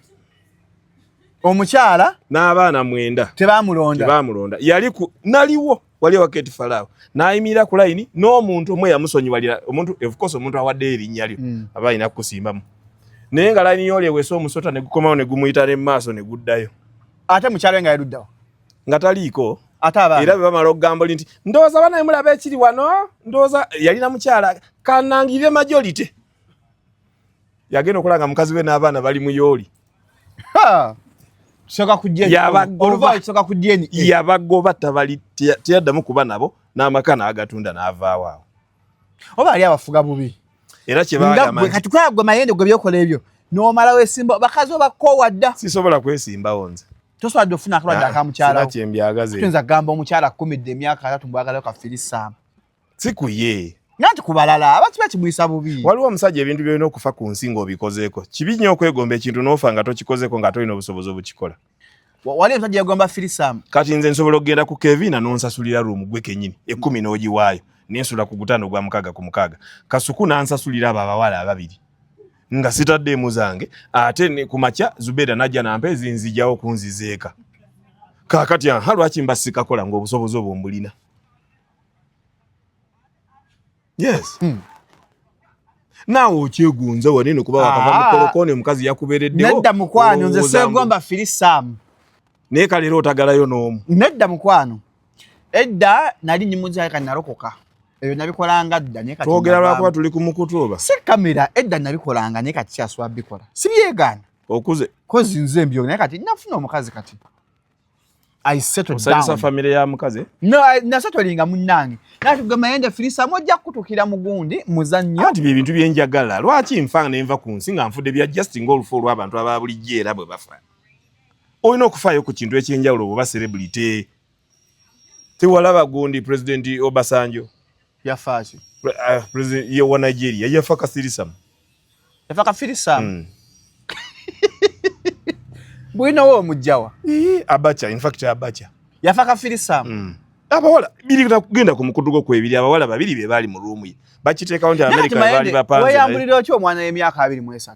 Omukyala
n'abaana 9
tebaamulonda.
Tebaamulonda. Yali ku naliwo wali wa Kate Farao n'ayimirira ku layini n'omuntu omwe yamusonyiwalira omuntu, of course omuntu awadde erinnya lyo aba alina kukusimbamu, naye nga layini y'oli eweese omusota ne gukomawo ne gumuyita ne maaso ne guddayo.
Ate mukyala we nga yaluddawo
nga taliiko.
Ate abaana
era bwe bamala okugamba oli nti ndowooza banaye mulaba ekiri wano, ndowooza yalina mukyala kanangirire majority, yagenda okulaba nga mukazi we n'abaana bali mu yooli.
Soka ku DNA.
Yabagoba, tabali teyaddamu kuba nabo n'amaka n'agatunda n'avaawo awo.
Oba ali abafuga bubi.
Era kyebagamba
kati kwala gwe Mayende gwe byokola ebyo n'omala wesimba bakazi obakoowa dda.
Sisobola kwesimbawo nze.
Tosobola ofuna akalwadde akamukyalawo.
Kyembyagaze.
Tuyinza kugamba omukyala akkumidde emyaka 30 mbwagalayo kafirisaamu.
Si ku ye.
Nanti ku balala aba kiba kimuyisa bubi.
Waliwo omusajja ebintu byolina okufa ku nsi ng'obikozeeko. Kibi nnyo okwegomba ekintu n'ofa nga tokikozeeko nga tolina obusobozi obukikola.
Wali omusajja yegomba firisaamu.
Kati nze nsobola okugenda ku Kevina n'onsasulira room gwe kennyini 10 n'ogiwaayo nensula ku gutaano gwa 6 ku 6 Kasuku n'ansasulira abo abawala ababiri nga sitaddeemu zange, ate ku makya Zubeda najja nampa ezinzijawo kunzizeeka. Kaakati aha lwaki mba sikakola ng'obusobozi obwo mbulina? Yes. Naawe okyegunza wanene kuba wakava
Ah.
mukolokoni omukazi yakubeereddewo.
Nedda mukwano, nze
olowooza
seegomba firisaamu.
Naye kale era otagalayo n'omu.
Nedda mukwano, edda nali nyimuza kati nalokoka, ebyo nabikolanga dda naye kati
Twogera
navaamu.
lwakuba tuli ku mukutu oba
Si kamera, edda nabikolanga naye kati kyaswa bikola sibyegaana.
Okuze.
Kozi nze mbyo naye kati nafuna omukazi, kati I settled
Osanyusa
down.
famire ya mukazi.
No, nasettlinga munnange natugamba Mayende firisaamu ojja kukutukira mugundi muzannyo.
Anti bye bintu byenjagala. Lwaki nfa nenva ku nsi nga nfudde bya just ng'olufu olw'abantu aba bulijjo era bwe bafa? Olina okufaayo ku kintu ekyenjawulo bw'oba celebrity. Tewalaba gundi President Obasanjo?
Yafaaki?
President ye wa Nigeria yafa kasirisamu.
Yafa kafirisaamu?
Mm.
Bwinowo omujjawa?
Ii, Abacha, in fact Abacha.
Yafa kafirisaamu?
Mm. Abawala biri kugenda ku mukutu gwo kwebiri, abawala babiri be baali mu room ye bakiteekawo nti America baali bapanze naye.
Weyambulira otya omwana w'emyaka 23?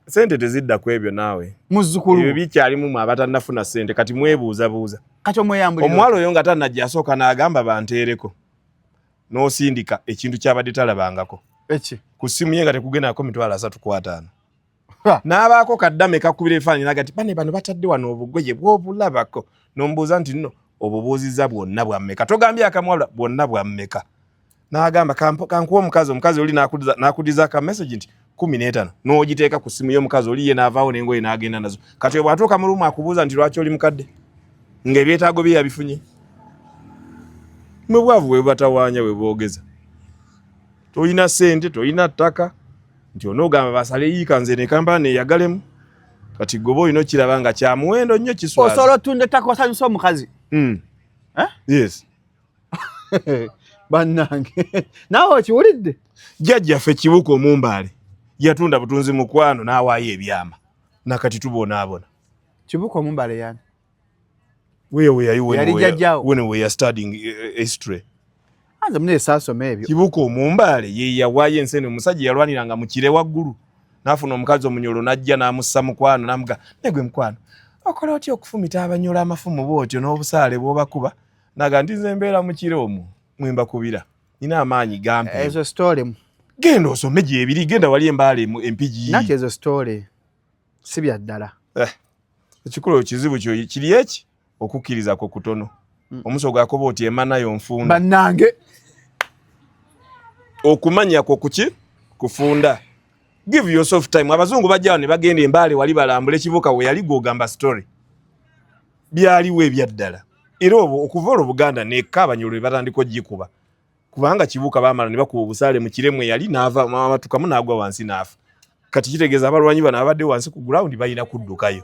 Sente tezidda ku ebyo naawe.
Muzzukulu.
Ebyo bikyalimu mwe abatannafuna sente kati mwebuuzabuuza.
Kati omweyambulira
Omuwala oyo nga tannajja asooka n'agamba banteereko n'osindika ekintu kyabadde talabangako
eki
ku ssimu ye nga tekugendako 350,000.
Ha.
N'abaako kaddame kakubira ebifaananyi naga nti bane bano batadde wano obugoye bw'obulabako, n'omubuuza nti nno obubuuzizza bwonna bwa mmeka? Togambye akamuwala bwonna bwa mmeka? N'agamba kankuwa omukazi, omukazi oli n'akudiza aka message nti 15, n'ogiteeka ku ssimu y'omukazi oli ye n'avaawo n'engoye n'agenda nazo. Kati bw'atuuka mu room akubuuza nti lwaki oli mukadde ng'ebyetaago bye yabifunye. Mwe bwavu bwe bubatawaanya bwe boogeza. Tolina ssente, tolina ttaka, nti onoogamba basale yiika nze ne Kampala neeyagalemu. Kati goba olina okiraba nga kya muwendo nnyo kiswaza.
Osobola otunda ettaka osanyusa omukazi?
Mm.
Eh?
Yes.
Bannange, naawe okiwulidde?
Jjajjaffe Kibuuka Omumbaale yatunda butunzi mukwano n'awaayo ebyama, nakati tubonaabona.
Kibuuka Omumbale yani?
Where were you when
Yali jjajjaawo.
when we were studying history?
Anze mune saasoma ebyo.
Kibuuka Omumbaale ye yawaayo ensene, omusajja yalwaniranga mu kire waggulu n'afuna omukazi omunyolo n'ajja n'amussa mukwano n'amuga negwe mukwano okola otya okufumita abanyolo amafumu bw'otyo n'obusaale bw'obakuba, naga nti nze mbeera mu kire omwo mwe mbakubira nina amaanyi gampe.
Ezo story.
Genda osome gyebiri, genda wali Embaale Empigi.
Nati ezo story si bya ddala.
Ekikulu kizibu kyo kiri eki okukkiriza kwo kutono. Omusogo akoba oti emanayo nfunda.
Bannange.
Okumanya kwo kuki kufunda. Give yourself time. Abazungu bajja ne bagenda Embaale wali balambula ekibuka we yali gwogamba story. Byaliwo ebya ddala. Era obwo okuva olwo Buganda nekka abanyolo ne batandika ogikuba. Kubanga Kibuuka baamala ne bakuba obusaale mu kiremwe yali n'ava amatukamu n'agwa wansi n'afa. Kati kitegeeza abalwanyi bano abadde wansi ku ground balina kuddukayo.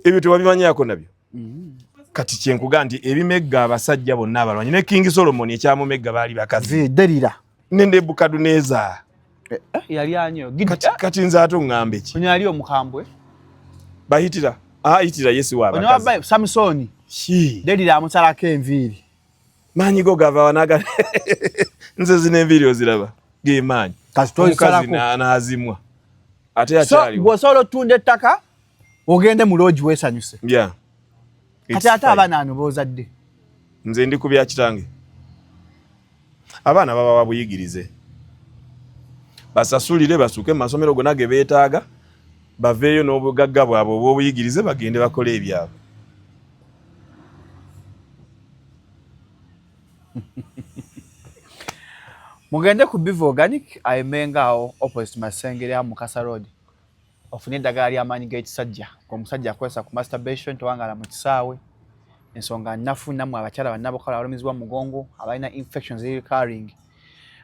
Ebyo tewabimanyaako nabyo. Kati kyenkuga nti ebimegga abasajja bonna abalwanyi ne King Solomon ekyamumegga baali bakazi.
Derira.
Ne Nebukaduneza.
Yali anyo.
Kati nze ate oŋŋambe ki?
Ono yali omukambwe.
Bahitira. Ah, Hitira Yesu wa
Ono
bakazi.
wa Samsoni. Derira amusalako enviiri.
Maanyi go gava wanaga nze zino enviiri oziraba ge maanyi. Omukazi n'azimwa ate
yakyaliwo. Bw'osobola otunda ettaka ogende mu loogi weesanyuse. Kati ate abaana ano b'ozadde?
Nze ndi ku bya kitange. Abaana babawa buyigirize, basasulire basuuke mu masomero gonna ge beetaaga, baveeyo n'obugagga bwabwe obw'obuyigirize bagende bakole ebyabwe.
Mugende ku Biva Organic ayemenga awo opposite Masengere awo Mukasa Road ofune eddagala ly'amaanyi g'ekisajja. Omusajja akozesa ku masturbation, tewangala mu kisaawe, ensonga nnafu. Nammwe abakyala bannabukala abalumizibwa mu mugongo, abalina infections recurring,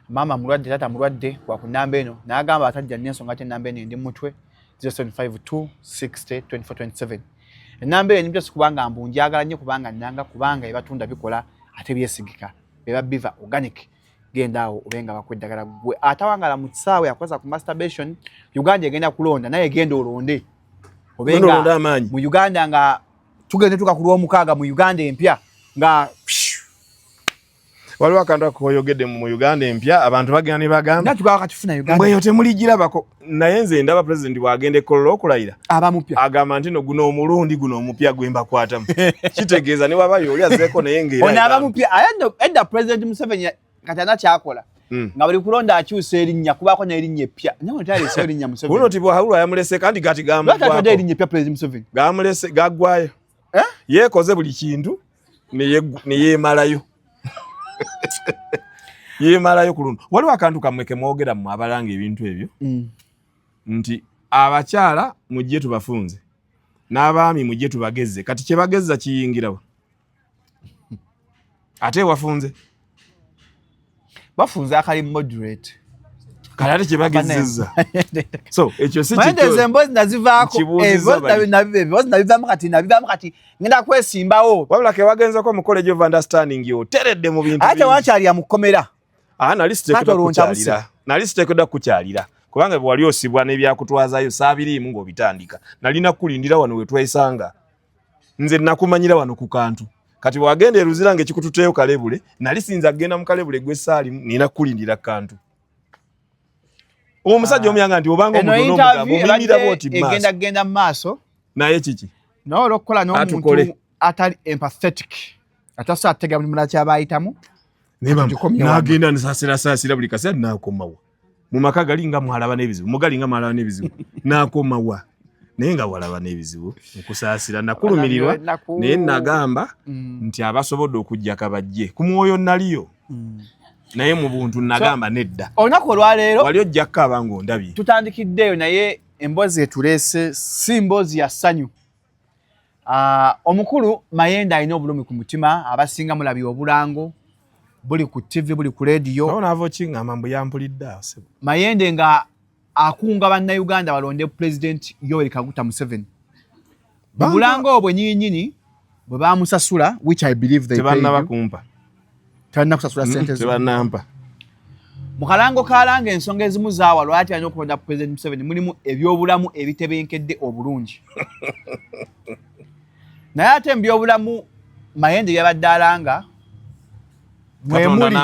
maama mulwadde, taata mulwadde, wa ku nnamba eno. N'agamba atajja n'ensonga ate ennamba eno endi mutwe 0752 60 24 27. Ennamba eno ennimutwe si kubanga mbu njagala nnyo, kubanga nnanga, kubanga ebatunda bikola ate byesigika, beba Biva Organic. Genda awo obe nga bakuwa eddagala gwe atawangala mu kisaawe akozesa ku masturbation. Uganda egenda kulonda, naye genda olonde obe nga mu Uganda nga tugenda tuka ku lwomukaaga mu Uganda empya nga
waliwo akantu akoyogedde mu Uganda empya, abantu bagenda ne bagamba
mbweyo
temuligirabako. Naye nze ndaba pulezidenti bw'agenda ekkololo okulayira
abamupya
agamba nti no guno omulundi guno omupya gwe mbakwatamu, kitegeeza ne wabayo oli azeeko naye
ng'era abamupya. Edda Pulezidenti Museveni kati ana kyakola nga buli kulonda akyusa erinnya, kubaako n'erinnya eppya. Naye taleseyo erinnya Museveni.
Buno tibwahulwa yamulese kandi gati
gamugwako erinnya eppya Pulezidenti Museveni
gamulese gaggwayo, eh? Yeekoze buli kintu ne yeemalayo yeemalayo ku luno. Waliwo akantu kammwe ke mwogera mmwe abalanga ebintu ebyo nti abakyala mujje tubafunze n'abaami mujje tubagezze. Kati kye bagezza kiyingirawa ate wafunze?
Bafunze akali moderate.
Kale ate kyebagezezza, so ekyo si
kito. Emboozi nazivaako, emboozi nabivaamu kati, nabivaamu kati ngenda kwesimbawo.
Wabula kewagenzeko mu College of Understanding oteredde mu bintu.
Ate wankyalira mu kkomera.
Ah, nali siteekeddwa kukyalira, nali siteekeddwa kukyalira kubanga bwe wali osibwa n'ebyakutwazayo saabiriimu ng'obitandika. Nalina kukulindira wano we twesanga. Nze nakumanyira wano ku kantu. Kati bwagenda eruzira nga ekikututeyo kalebule, nali sinza kugenda mu kalebule gwe saalimu, nina kukulindira kantu. Omusajja omuyanga nti obanga
omuntu n'omugambo omuyimirira bw'oti mu maaso. Egenda kugenda mu maaso.
Naye kiki?
Naye olw'okukola n'omuntu atali empathetic, atasobola kutegeera buli mulala kyaba ayitamu.
Nagenda nsaasirasaasira buli kaseera, nakomawa mu maka gali nga mwalaba n'ebizibu, mugali nga mwalaba n'ebizibu, nakomawa naye nga walaba n'ebizibu. Nkusaasira, nakulumirirwa, naye nagamba nti abasobodde okujja kabajje ku mwoyo naliyo, naye mu buntu nagamba nedda.
Olunaku olwaleero
wali ojja kukaaba ng'ondabye.
Tutandikiddeeyo, naye emboozi etuleese si mboozi ya ssanyu. Omukulu Mayenda alina obulumi ku mutima. Abasinga mulabye obulango buli ku TV, buli ku rediyo.
Naava okiŋŋamba mbu yampulidde awo.
Mayende nga akunga Bannayuganda balonde Pulezidenti Yoweri Kaguta Museveni. Bulango obwo nyininyini bwe bamusasula, which I believe they
tebannaba kumpa.
Tebanna kusasula sente zo?
Tebannampa.
Mu kalango kalanga ensonga ezimu zaawa lwaki alina okulonda Pulezidenti Museveni, mulimu ebyobulamu ebitebenkedde obulungi. Naye ate mu byobulamu Mayende byabadde alanga
mwemuli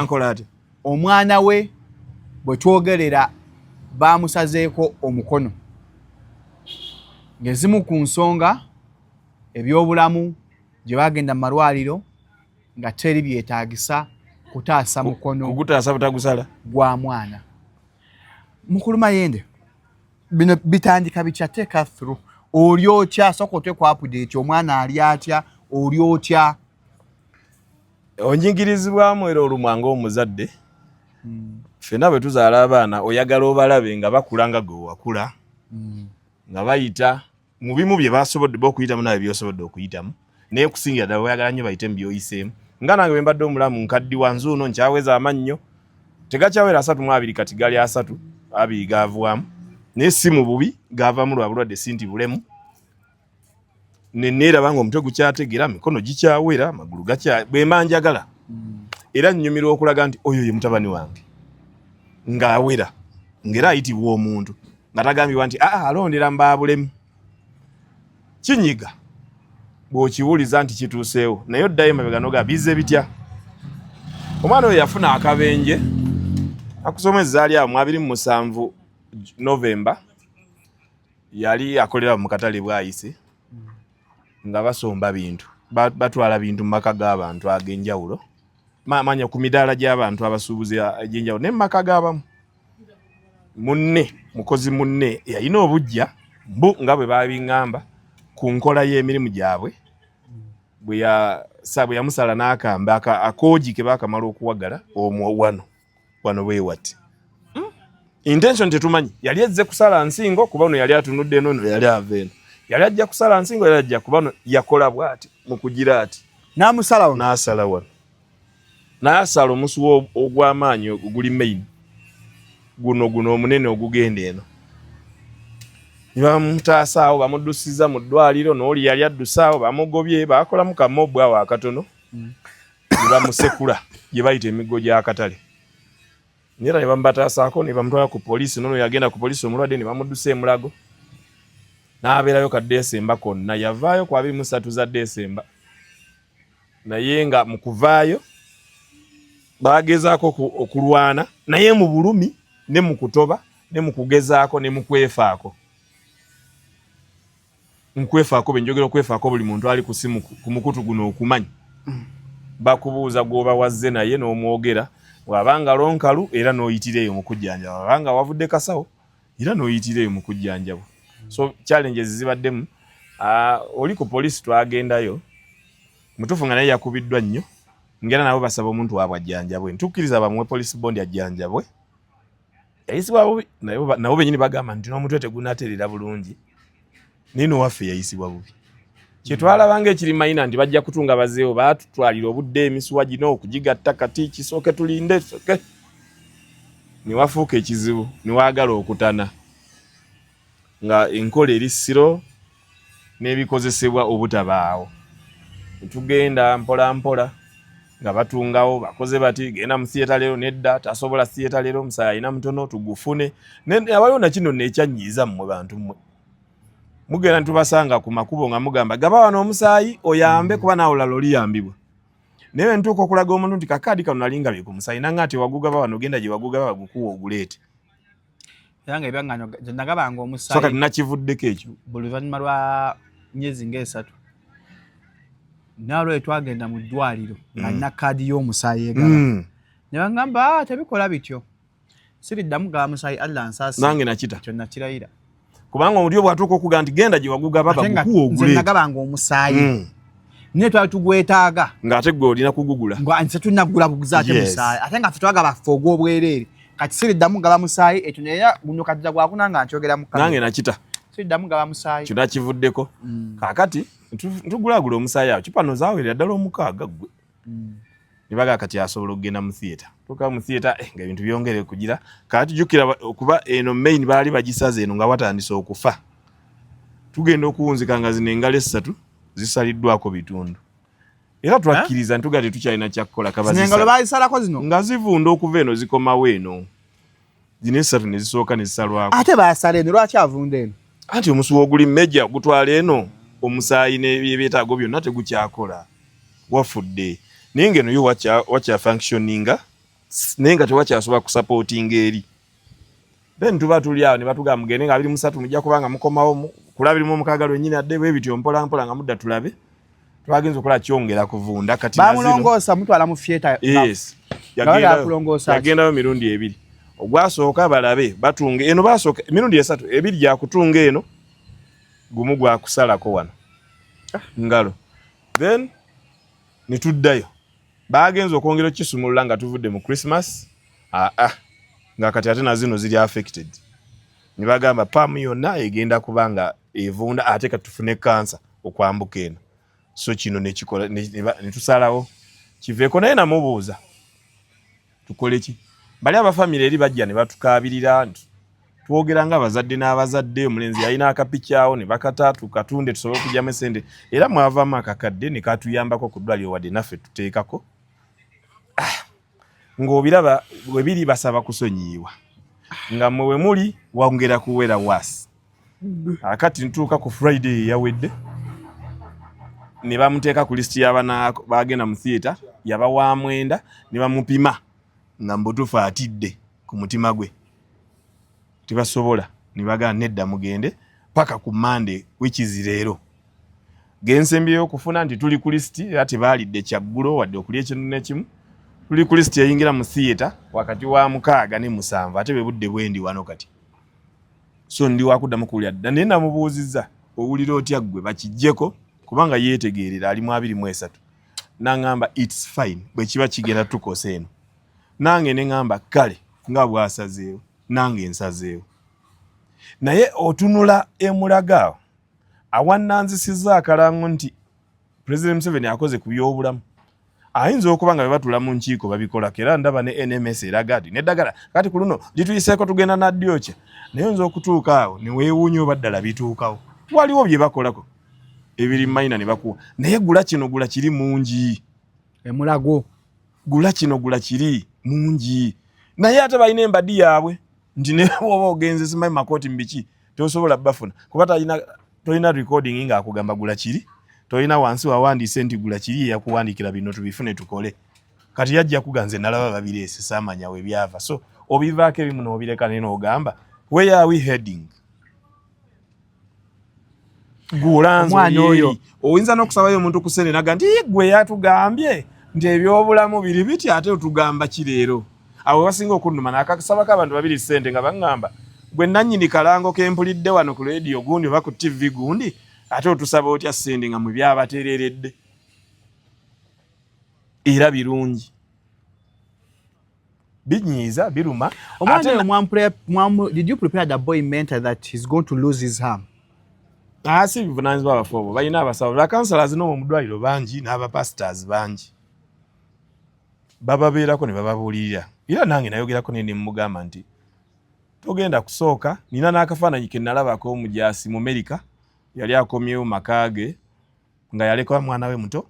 omwana we bwe twogerera bamusazeeko omukono, ng'ezimu ku nsonga ebyobulamu gye bagenda mu malwaliro nga teri byetaagisa kutaasa mukono.
Kugutaasa butagusala.
Gwa mwana. Mukulu Mayende, bino bitandika bitya? Take us through. Oli otya? Sooka otwe ku update, omwana ali atya? Oli otya?
Onyigirizibwamu era olumwa ng'omuzadde. Ffenna bwe tuzaala abaana oyagala obalabe nga bakula nga gwe wakula, nga bayita mu bimu bye basobodde okuyitamu nawe byosobodde okuyitamu, naye kusingira ddala oyagala nnyo bayite mu byoyiseemu. Nga nange bwe mbadde omulamu, nkaddiwa nzuuno nkyaweza amannyo tegakyawera 32, kati gali 30, 2 gavaamu, naye si mu bubi, gavamu lwa bulwadde, si nti bulemu. Neneeraba nga omutwe gukyategera, mikono gikyawera, amagulu gakya bwe mba njagala, era nnyumirwa okulaga nti oyo ye mutabani wange ng'awera, ng'era ayitibwa omuntu, nga tagambibwa nti aa alondera mbaabulemu. Kinyiga bw'okiwuliza nti kituuseewo, naye oddayo emabega noga bize bitya. Omwana oyo yafuna akabenje. Akusoma ezaali awo mu 27 November, yali akolera mu katale Bwayise nga basomba bintu, batwala bintu mu maka g'abantu ag'enjawulo, manya ku midaala gy'abantu abasuubuzi egy'enjawulo ne mu maka g'abamu. Munne, mukozi munne yalina obujja mbu nga bwe babiŋŋamba ku nkola y'emirimu gyabwe, bwe yamusala n'akambe akoogi ke baakamala okuwagala omwo wano wano bwe wati. Intention tetumanyi, yali ezze kusala nsingo kuba ono yali atunudde eno, ono yali ava eno, yali ajja kusala nsingo, yali ajja kuba ono yakola bw'ati mu kugira ati
n'amusala wano,
n'asala wano, n'asala omusuwa ogw'amaanyi oguli main guno guno omunene ogugenda eno, ne bamutaasaawo, bamuddusiza mu ddwaliro. N'oli yali addusaawo bamugobye, baakolamu kamobu awo akatono ne bamusekula gye bayita emiggo gy'akatale, era ne bamubataasaako ne bamutwala ku poliisi. Nono yagenda ku poliisi omulwadde ne bamuddusa emulago n'abeerayo ka Desemba konna. Yavaayo ku 23 za Desemba, naye nga mu kuvaayo bagezaako okulwana naye mu bulumi ne mu kutoba ne mu kugezaako ne mu kwefaako. Nkwefaako bwe njogera okwefaako, buli muntu ali ku simu ku mukutu guno okumanya bakubuuza gw'oba wazze naye n'omwogera, bw'abanga lonkalu era n'oyitira eyo mu kujjanjaba, abanga wavudde kasawo era n'oyitira eyo mu kujjanjabwa. So challenges zibaddemu. Oli ku poliisi twagendayo mutuufu nga naye yakubiddwa nnyo, ngera nabo basaba omuntu waabwe ajjanjabwe, ntukkiriza bamuwe police bond ajjanjabwe. Yayisibwa bubi, nabo benyini bagamba nti n'omutwe tegunaterera bulungi, naye nowaffe yayisibwa bubi. Kyetwalabanga ekiri mayina nti bajja kutunga bazeewo, baatutwalira obudde emisuwa gino okugigatta, kati kisooke tulinde soke newafuuka ekizibu newaagala okutana nga enkola eri siro n'ebikozesebwa obutabaawo. Tugenda mpola mpola nga batungawo, bakoze bati genda mu theatre leero, nedda tasobola theatre leero, omusaayi alina mutono tugufune. Awaliwo nakino nekyannyiiza mmwe bantu mmwe, mugenda ntubasanga ku makubo nga mugamba gaba wano omusaayi oyambe kuba naawe olala oliyambibwa, naye ntuuka okulaga omuntu nti kakaadi kano nali ngabye ku musaayi nanga nti wagugaba wano, genda gye wagugaba bagukuwa oguleete.
Era nga ebyaŋŋanyo nagabanga omusaayi.
So kati nakivuddeko ekyo.
Buli luvannyuma lwa myezi ng'esatu, nalwe twagenda mu ddwaliro nga nina kaadi y'omusaayi egaba, ne bagamba, "Ah, tebikola bityo." Siriddamu gaba musaayi, Allah nsaasi.
Nange nakita.
Kyo nakirayira.
Kubanga omutyo bw'atuuka okuga nti genda gye wagugaba
Ate nga
bagukuwa
nze
oguleete.
Nagabanga omusaayi naye twali tugwetaaga.
Ng'ate gwe olina kugugula.
Nga nze tulina kugula buguzi ate musaayi, ate nga ffe twagaba ffe ogw'obwereere. Kati siriddamu gaba musaayi ekyo, naye guno kati gwakuna nga nkyogera mu kamera.
Nange nakita.
Siriddamu gaba musaayi.
Kyo nakivuddeko. Kaakati ntugulagula omusaayi awo cupano zawerera ddala 6 ggwe ne bagaa kati asobola okugenda mu theatre. Tuuka mu theatre nga ebintu byongere kugira. Kakati jjukira okuba eno main baali bagisaze eno nga watandise okufa, tugenda okuwunzika nga zino engalo essatu zisaliddwako bitundu, era twakkiriza ntuga tetukyalina kyakukola.
Zino engalo bazisalako zino?
Nga zivunda okuva eno zikomawo eno, zino essatu ne zisooka ne zisalwako.
Ate basala eno, lwaki avunda eno?
Anti omusuwa oguli meja gutwala eno omusaayi n'ebyetaago byonna tegukyakola, wafudde, naye ng'eno yo wakya functioninga, naye nga tewakyasobola kusupportinga eri. Then tuba tuli awo ne batugamba mugende nga 23 mujja kuba nga mukomawo ku 26 lwennyini adde bwe bityo mpola mpola nga mudda tulabe. Twagenza okola kyongera kuvunda kati na zino.
Bamulongoosa, mutwala mu theatre?
Yes.
Nga bagala kulongoosa ki?
Yagendayo mirundi ebiri. Ogwasooka balabe batunga eno, basooka emirundi esatu, ebiri gyakutunga eno, gumu gwakusalako wano ngalo, then netuddayo. Bagenza okwongera okukisumulula nga tuvudde mu Christmas, aa nga kati ate nazino ziri affected, ne bagamba palm yonna egenda kuba nga evunda, ate kati tufune kansa okwambuka eno. So kino nekikola netusalawo kiveeko, naye namubuuza tukole ki? Bali abafamire eri bajja ne batukaabirira nti twogera nga abazadde n'abazadde, omulenzi yalina akapiki awo ne bakata tukatunde tusobole okugyamu esente, era mwavaamu akakadde ne katuyambako ku ddwaliro wadde naffe tuteekako. Ah, ng'obiraba bwe biri, basaba kusonyiibwa nga mmwe we muli wongera kuwera waasi. Akati ntuuka ku Friday eyawedde ne bamuteeka ku lisiti y'abana bagenda mu theatre, yaba wa 9, ne bamupima nga mubutuufu atidde. Ku mutima gwe tebasobola, ne bagamba nedda, mugende paka ku Monday, which is leero. Gensembyeyo okufuna nti tuli ku lisiti, era tebaalidde kyaggulo wadde okulya ekintu nekimu. Tuli ku lisiti eyingira mu theatre wakati wa 6 ne 7, ate bwe budde bwendi wano kati, so ndi wakuddamu kuwulira dda. Naye namubuuzizza, "Owulira otya ggwe bakijjeko?" Kubanga yeetegeerera, ali mu 23. Naŋŋamba, "It's fine, bwe kiba kigenda tukosa eno." Nange ne ŋŋamba, "Kale, nga bw'asazeewo, nange nsazeewo." Naye otunula emulaga awo awannanzisizza akalango nti President Museveni akoze ku byobulamu, ayinza okuba nga bwe batula mu nkiiko babikolako. Era ndaba ne NMS eraga nti neddagala kati ku luno lituyiseeko, tugenda nadyokya. Naye oyinza okutuuka awo ne weewuunya oba ddala bituukawo. Waliwo bye bakolako ebiri mayina ne bakuwa, naye gula kino, gula kiri mungi.
Emulago.
Gula kino, gula kiri mungi. Naye ate balina embadi yaabwe nti ne bwoba ogenze simanyi makooti mubiki, tosobola bafuna kuba talina, tolina recording ng'akugamba gula kiri, tolina wansi wawandiise nti gula kiri, eyakuwandiikira bino tubifune tukole. Kati yajja kuga nze nalaba babireese, saamanya we byava. So obivaako ebimu n'obireka, naye n'ogamba, "Where are we heading?" Gulanze.
Omwana oyo.
Oyinza n'okusabayo omuntu ku ssente naga nti, "Ye, gwe yatugambye nti ebyobulamu biri biti, ate otugamba ki leero?" Awo basinga okunnuma nakasabako abantu babiri ssente nga baŋŋamba, "Gwe nannyini kalango kempulidde wano ku leediyo gundi oba ku TV gundi, ate otusaba otya ssente nga mwe byabatereeredde era birungi?" Binyiiza, biruma.
Omwana
Ate
oyo did you prepare the boy mentally that he's going to lose his arm?
Asi bivunanyizibwa abafu obwo balina abasawo, ba counselors n'omwo mu ddwaliro bangi, n'abapastors bangi bababeerako ne bababuulirira. Era nange nayogerako naye ne mugamba nti togenda kusooka. Nina n'akafaananyi ke nalabako omujaasi mu Amerika, yali akomyewo maka ge nga yaleka mwana we muto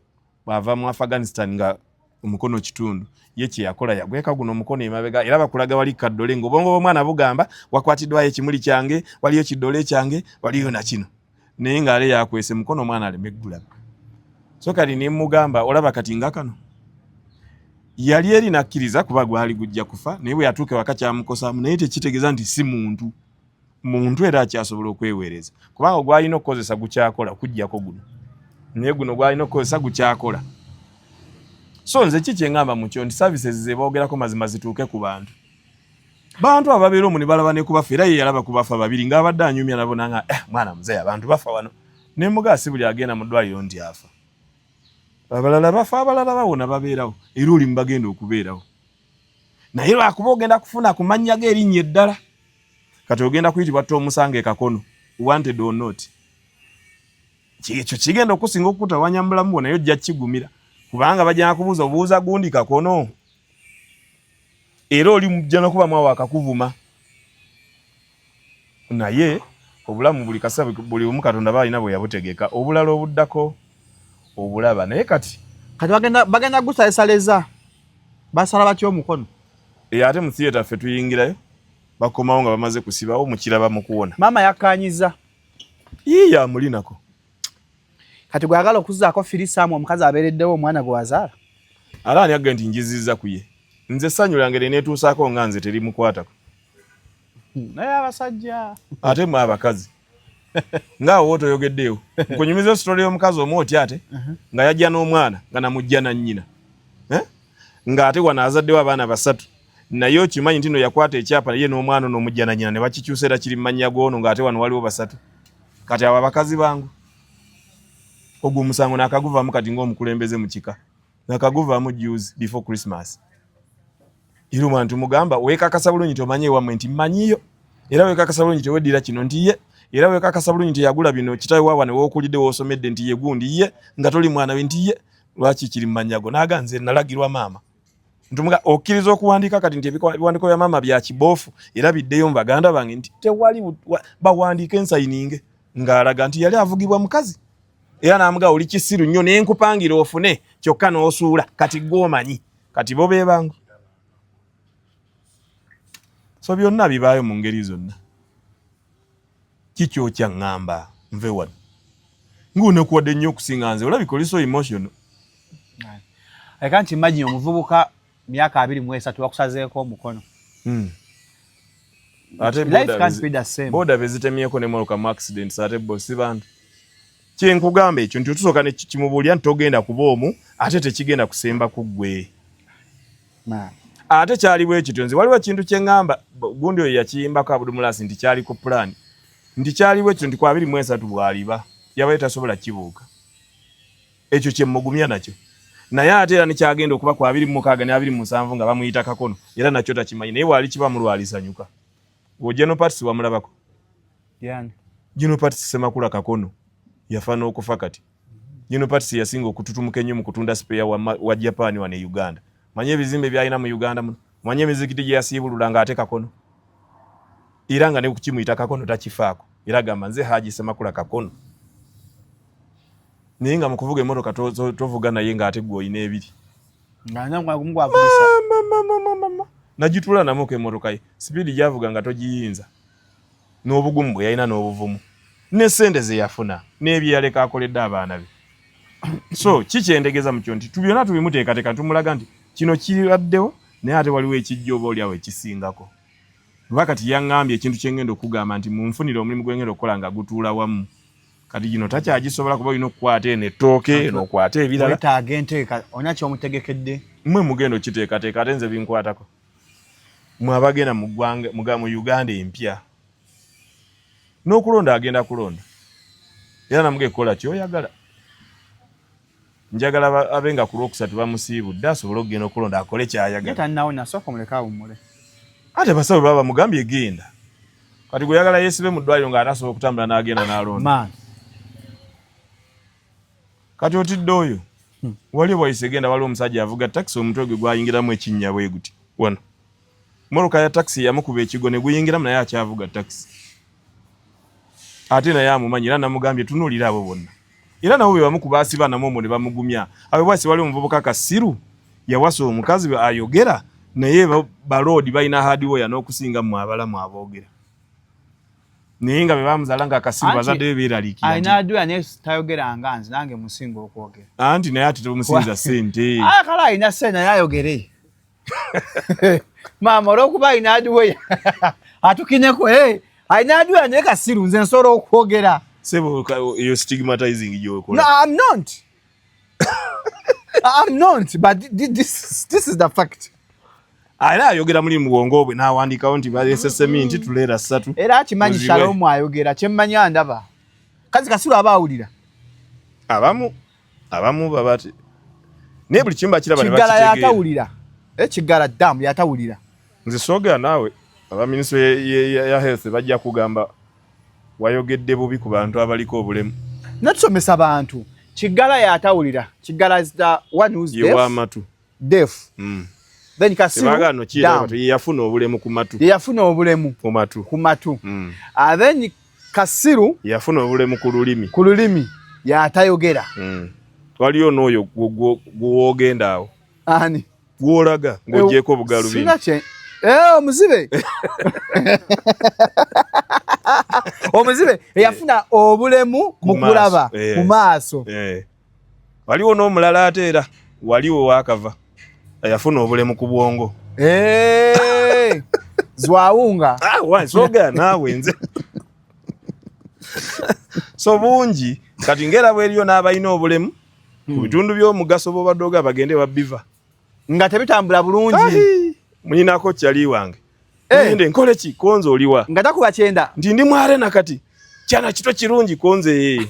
bw'ava mu Afghanistan nga omukono kitundu. Ye kye yakola, yagweka guno omukono emabega, era bakulaga wali kaddole ng'obwongo bw'omwana bugamba, "Wakwatiddwayo ekimuli kyange, waliyo kiddole kyange, waliyo nakino," naye ng'ale yakwese mukono omwana aleme gulaba. So kati ne mugamba, "Olaba kati nga kano yali eri nakkiriza kuba gwali gujja kufa, naye bwe yatuuka ewaka kyamukosaamu. Naye tekitegeeza nti si muntu muntu, era akyasobola okweweereza kubanga gwalina okukozesa gukyakola, kujjako guno, naye guno gwalina okukozesa gukyakola." So nze ki kyeŋŋamba mukyo nti services ze boogerako mazima zituuke ku bantu. Bantu abo babeera omwo ne balaba ne kubafa. Era ye yalaba kubafa babiri ng'abadde anyumya nabo nanga, "Eh, mwana muzeeyi, abantu bafa wano." Ne mugaa, si buli agenda mu ddwaliro nti afa. Abalala bafa, abalala bawona, babeerawo, era oli mubagenda okubeerawo. Naye lwakuba ogenda kufuna ku mannya ge erinnya eddala, kati ogenda kuyitibwa Tomusange Kakono, wanted or not. Ekyo kigenda okusinga okukutawanya mu bulamu bwo, naye ojja kigumira kubanga bajja kubuuza obuuza gundi Kakono, era oli mujja nokuba mwawo akakuvuma. Naye obulamu buli kasa buli omu Katonda baalina bwe yabutegeka, obulala obuddako obulaba. Naye kati
Kati bagenda gusalesaleza, basala batya omukono?
E, ate mu theatre ffe tuyingirayo, bakomawo nga bamaze kusibawo, mukiraba mu kuwona.
Maama yakkanyiza.
Yiiya amulinako.
Kati gwagala okuzzaako firisaamu omukazi abeereddewo omwana gwe wazaala?
Ala ani agga nti njizizza ku ye? Nze essanyu lyange lyeneetuusaako nga nze terimukwatako.
Naye abasajja.
Ate mwe abakazi ngaawo wotoyogeddeewo, nkunyumiza story y'omukazi omu oti ate nga yajja n'omwana nga namujja na nnyina, eh? Ng'ate wano azaddewo abaana basatu, naye okimanyi nti no yakwata ekyapa ye n'omwana ono omujja na nnyina ne bakikyusa, era kiri mu mannya g'ono, ng'ate wano waliwo basatu. Kati abo abakazi bangu, ogwo omusango nakaguvaamu kati ng'omukulembeze mu kika, nakaguvaamu juzi before Christmas. Era omwana tumugamba, "Weekakasa bulungi nti omanyi ewammwe?" Nti, "Mmanyiyo." "Era weekakasa bulungi teweddira kino?" Nti, "Ye." "Era weekakasa bulungi nti yagula bino kitawe waawa ne wookulidde woosomedde?" Nti, "Ye gundi." "Ye nga toli mwana we?" Nti, "Ye." "Lwaki kiri mu mannya go?" Naaga, "Nze nalagirwa maama." Ntumuga, "Okkiriza okuwandiika kati nti ebiwandiiko bya maama bya kiboofu era biddeyo mu baganda bange?" Nti, "Tewali bawandiike nsayininge." Ng'alaga nti yali avugibwa mukazi. Era n'amugaa, "Oli kisiru nnyo, ne nkupangira ofune kyokka n'osuula. Kati gw'omanyi kati bo be bangu." So byonna bibaayo mu ngeri zonna. Kikyokya ŋŋamba nve wano ng'onakuwadde nnyo okusinga nze, olabika oli so emotional.
I can't imagine omuvubuka myaka 23 bakusazeeko omukono.
Ate
Life can't be the same.
Boda bezitemyeko ne mmotoka mu accidents, ate bo si bantu. Kyenkugamba ekyo nti otusooka ne kimubuulira nti togenda kuba omu, ate tekigenda kusemba ku ggwe.
Man.
Ate kyali bwe kityo, nze waliwo ekintu kye ŋŋamba, gundi oyo yakiyimbako Abdul nti kyali ku plan, nti kyali bwe kityo nti ku 23 bw'aliba yabaye tasobola kibuuka. Ekyo kye mmugumya nakyo. Naye ate era nekyagenda okuba ku 26 ne 27 nga bamuyita Kakono, era nakyo takimanyi, naye bw'ali kiba mulwalisanyuka. Gwe General Parts wamulabako?
Yani.
General Parts Ssemakula Kakono yafa n'okufa kati. General Parts yasinga okututumuka ennyo mu kutunda spare wa Japan wano e Uganda. Manye ebizimbe by'alina mu Uganda muno, manye emizikiti gye yasiibulula ng'ate Kakono. Era nga ne kukimuyita Kakono takifaako. Era agamba nze Haji Ssemakula Kakono. Naye nga mu kuvuga emmotoka tovuga naye ng'ate ggwe olina ebiri.
Nga nangwa gumu gwavugisa.
Mama, mama, mama. Nagituula namuko emmotoka ye. Sipiidi gy'avuga nga togiyinza. N'obugumu bwe yalina n'obuvumu. Ne ssente ze yafuna n'ebye yaleka akoledde abaana be. So kikyendegeza mu kyo nti byonna tubimuteekateeka, tumulaga nti kino kibaddewo naye ate waliwo ekijja oba oli awo ekisingako. Kuba kati yaŋŋambye ekintu kye ŋŋenda okugamba nti munfunire omulimu gwe ŋŋenda okukola nga gutuula wamu. Kati gino takyagisobola kuba olina okukwata eno ettooke, eno okwate ebirala.
Wetaaga enteeka, olina ky'omutegekedde.
Mmwe mugenda okiteekateeka ate nze binkwatako. Mmwe abagenda mu ggwanga, mu Uganda empya. N'okulonda agenda kulonda. Era namuge kukola ky'oyagala. Njagala abe nga ku Lwokusatu bamusiibudde asobole okugenda okulonda akole ky'ayagala.
Naye tannawona, sooka omuleke awummule.
Ate abasawo baba bamugambye genda. Kati gwe oyagala yeesibe mu ddwaliro ng'ate asobola okutambula n'agenda n'alonda.
Man.
Kati otidde oyo. Wali bwayise genda, waliwo omusajja avuga takisi omutwe gwe gwayingiramu ekinnya bwe guti. Wano. Mmotoka ya takisi yamukuba ekigo ne guyingiramu naye akyavuga takisi. Ate naye amumanyi era namugambye tunuulira abo bonna. Era nabo be bamu ku baasiba namo omwo ne bamugumya. Awo bwasi waliwo omuvubuka kasiru yawasa omukazi we ayogera naye baloodi balina hardware n'okusinga mmwe abalamu aboogera. Naye nga be bamuzaala nga akasiru bazadde be beeraliikirira.
Alina hardware naye tayogera nga nze, nange musinga okwogera.
Anti naye ate tomusinza ssente.
Ah, kale alina ssente naye ayogere. Maama olw'okuba alina hardware atukineko, hey, alina hardware naye kasiru, nze nsobola okwogera.
Sebo, you're stigmatizing gy'okola.
No, I'm not. I'm not, but this is the fact.
Era ayogera muli mu bwongo bwe n'awandiikawo nti baleese seminti tuleera 3.
Era akimanyi
Muzibe.
Shalom ayogera, kyemmanyi andaba. Kazi kasiru aba awulira.
Abamu baba naye buli kimu bakiraba ne
Kiggala
bakitegeera.
yatawulira. Kiggala ddamu yatawulira.
Nze soogera naawe, aba minisitule ya health bajja kugamba wayogedde bubi ku bantu abaliko obulemu.
Natusomesa bantu. Kiggala yatawulira. Kiggala is the one who's
Ye
deaf.
w'amatu.
Deaf. Then Kasiru
Tebaagala no kiyita
dam.
batu, ye yafuna obulemu ku matu.
Ye yafuna obulemu
Ku matu.
ku matu. Then Kasiru
Ye yafuna obulemu ku lulimi.
Ku lulimi yatayogera.
Waliyo n'oyo gw'ogenda awo.
Ani?
Gw'olaga ng'ogyeko obugalubindi.
Sina kye. Omuzibe. Omuzibe eyafuna obulemu mu
Ku maaso.
kulaba, ku maaso.
Waliwo n'omulala ate era waliwo waakava eyafuna obulemu ku bwongo.
Zwawunga.
Soogera naawe nze. So bungi kati ng'era bweriyo n'abalina obulemu ku bitundu by'omugaso b'obadde ogaba bagende babiva.
Nga tebitambula bulungi.
Ahi, mulinako kyali wange. Ngende nkole ki konze oliwa?
Nga takuba kyenda.
Nti ndi mware na kati. Kyana kito kirungi konze.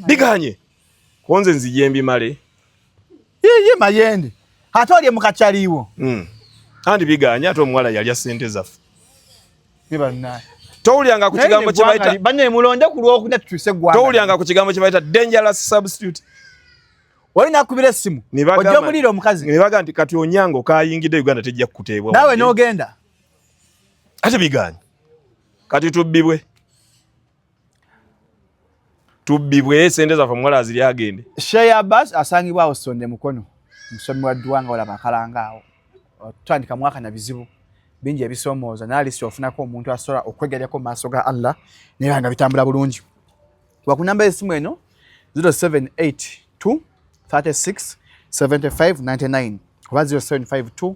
Biganye. Konze nzije mbimale.
Ye mayende. Ate oli mu kakyaliwo.
Andi biganye ate omuwala yalya ssente zaffe.
Biba naye.
Towulyanga ku
Naye
kigambo
ne
kye bayita
ggwanga banne mulonde ku lwokuna tutuuse eggwanga.
Towulyanga ku kigambo kye bayita dangerous substitute.
Wali nakubira essimu.
Ne bagamba
Ojja omuliro omukazi.
Ne bagamba nti kati Onyango kayingidde Uganda tejja kukuteebwa.
Naawe n'ogenda.
Ate biganye. Kati tubbibwe. Tubbibwe ssente zaffe omuwala aziri agende.
Sheya Abbas asangibwa awo Sonde Mukono. Musomi wa ddwa nga olaba akalanga awo. Tutandika mwaka na bizibu bingi ebisoomooza, naye alisi ofunako omuntu asobola okwegalyako mu maaso ga Allah naye nga bitambula bulungi. Wa ku namba y'essimu eno 0782 36 75 99 oba 0752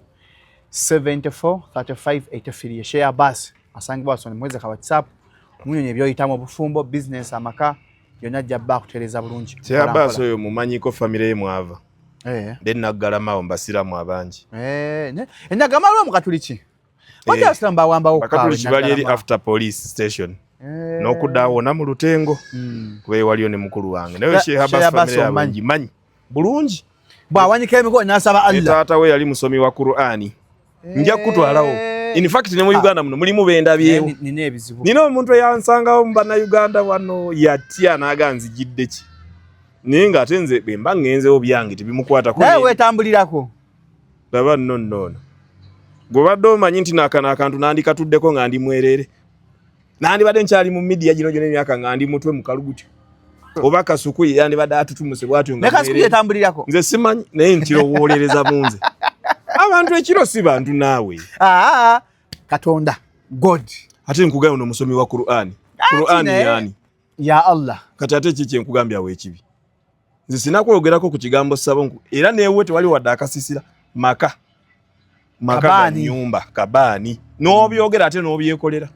74 35 83. Sheya Abbas. Asangibwa Wasoni, mweze ka WhatsApp, munyonyi ebyoyitamu, obufumbo, business, amaka yonna, ajja bba akutereeza bulungi.
Sheikh Abbas oyo mumanyiko, famire ye mwava. Then Naggalama awo mbasiramu abangi.
Enagama lwo mukatuliki wati abasiramu bawambawo.
Bakatuliki bali eri after police station n'okudda awo wonna mu Lutengo, kuba waliyo ne mukulu wange. Naye Sheikh Abbas famire yaabwe ngimanyi bulungi.
Bw'awanika emikono n'asaba
Ne
Allah.
Taata we yali musomi wa Qur'ani. Nja kukutwalawo. In fact, ne mu Uganda muno mulimu bendabyewo.
Nina ebizibu.
Nina omuntu eyansangawo mu Bannayuganda wano, yatya n'aga nzijidde ki, naye ng'ate nze bwe mba ŋŋenzewo byange tebimukwatako.
Naye weetambulirako.
Laba nno nnoono gw'obadde omanyi nti naakano akantu nandikatuddeko nga ndi mwerere, nandibadde nkyali mu media gino gyona emyaka nga ndi mutwe mukalu gutyo, oba Kasuku ye yandibadde atutumuse bwatyo nga
Ne Kasuku
mwerere.
Yeetambulirako.
Nze simanyi, naye nkirowolereza mu nze. Abantu ekiro si bantu naawe.
Aa, Katonda, God.
Ate nkugambye ono omusomi wa Qur'ani. Qur'ani yani
ya Allah.
Kati ate ki kyenkugambye awo ekibi? Nze sinakwogerako ku kigambo ssabo era newe tewali wadde akasisira maka maka ga
Kabaani.
Nyumba kabaani n'obyogera ate n'obyekolera.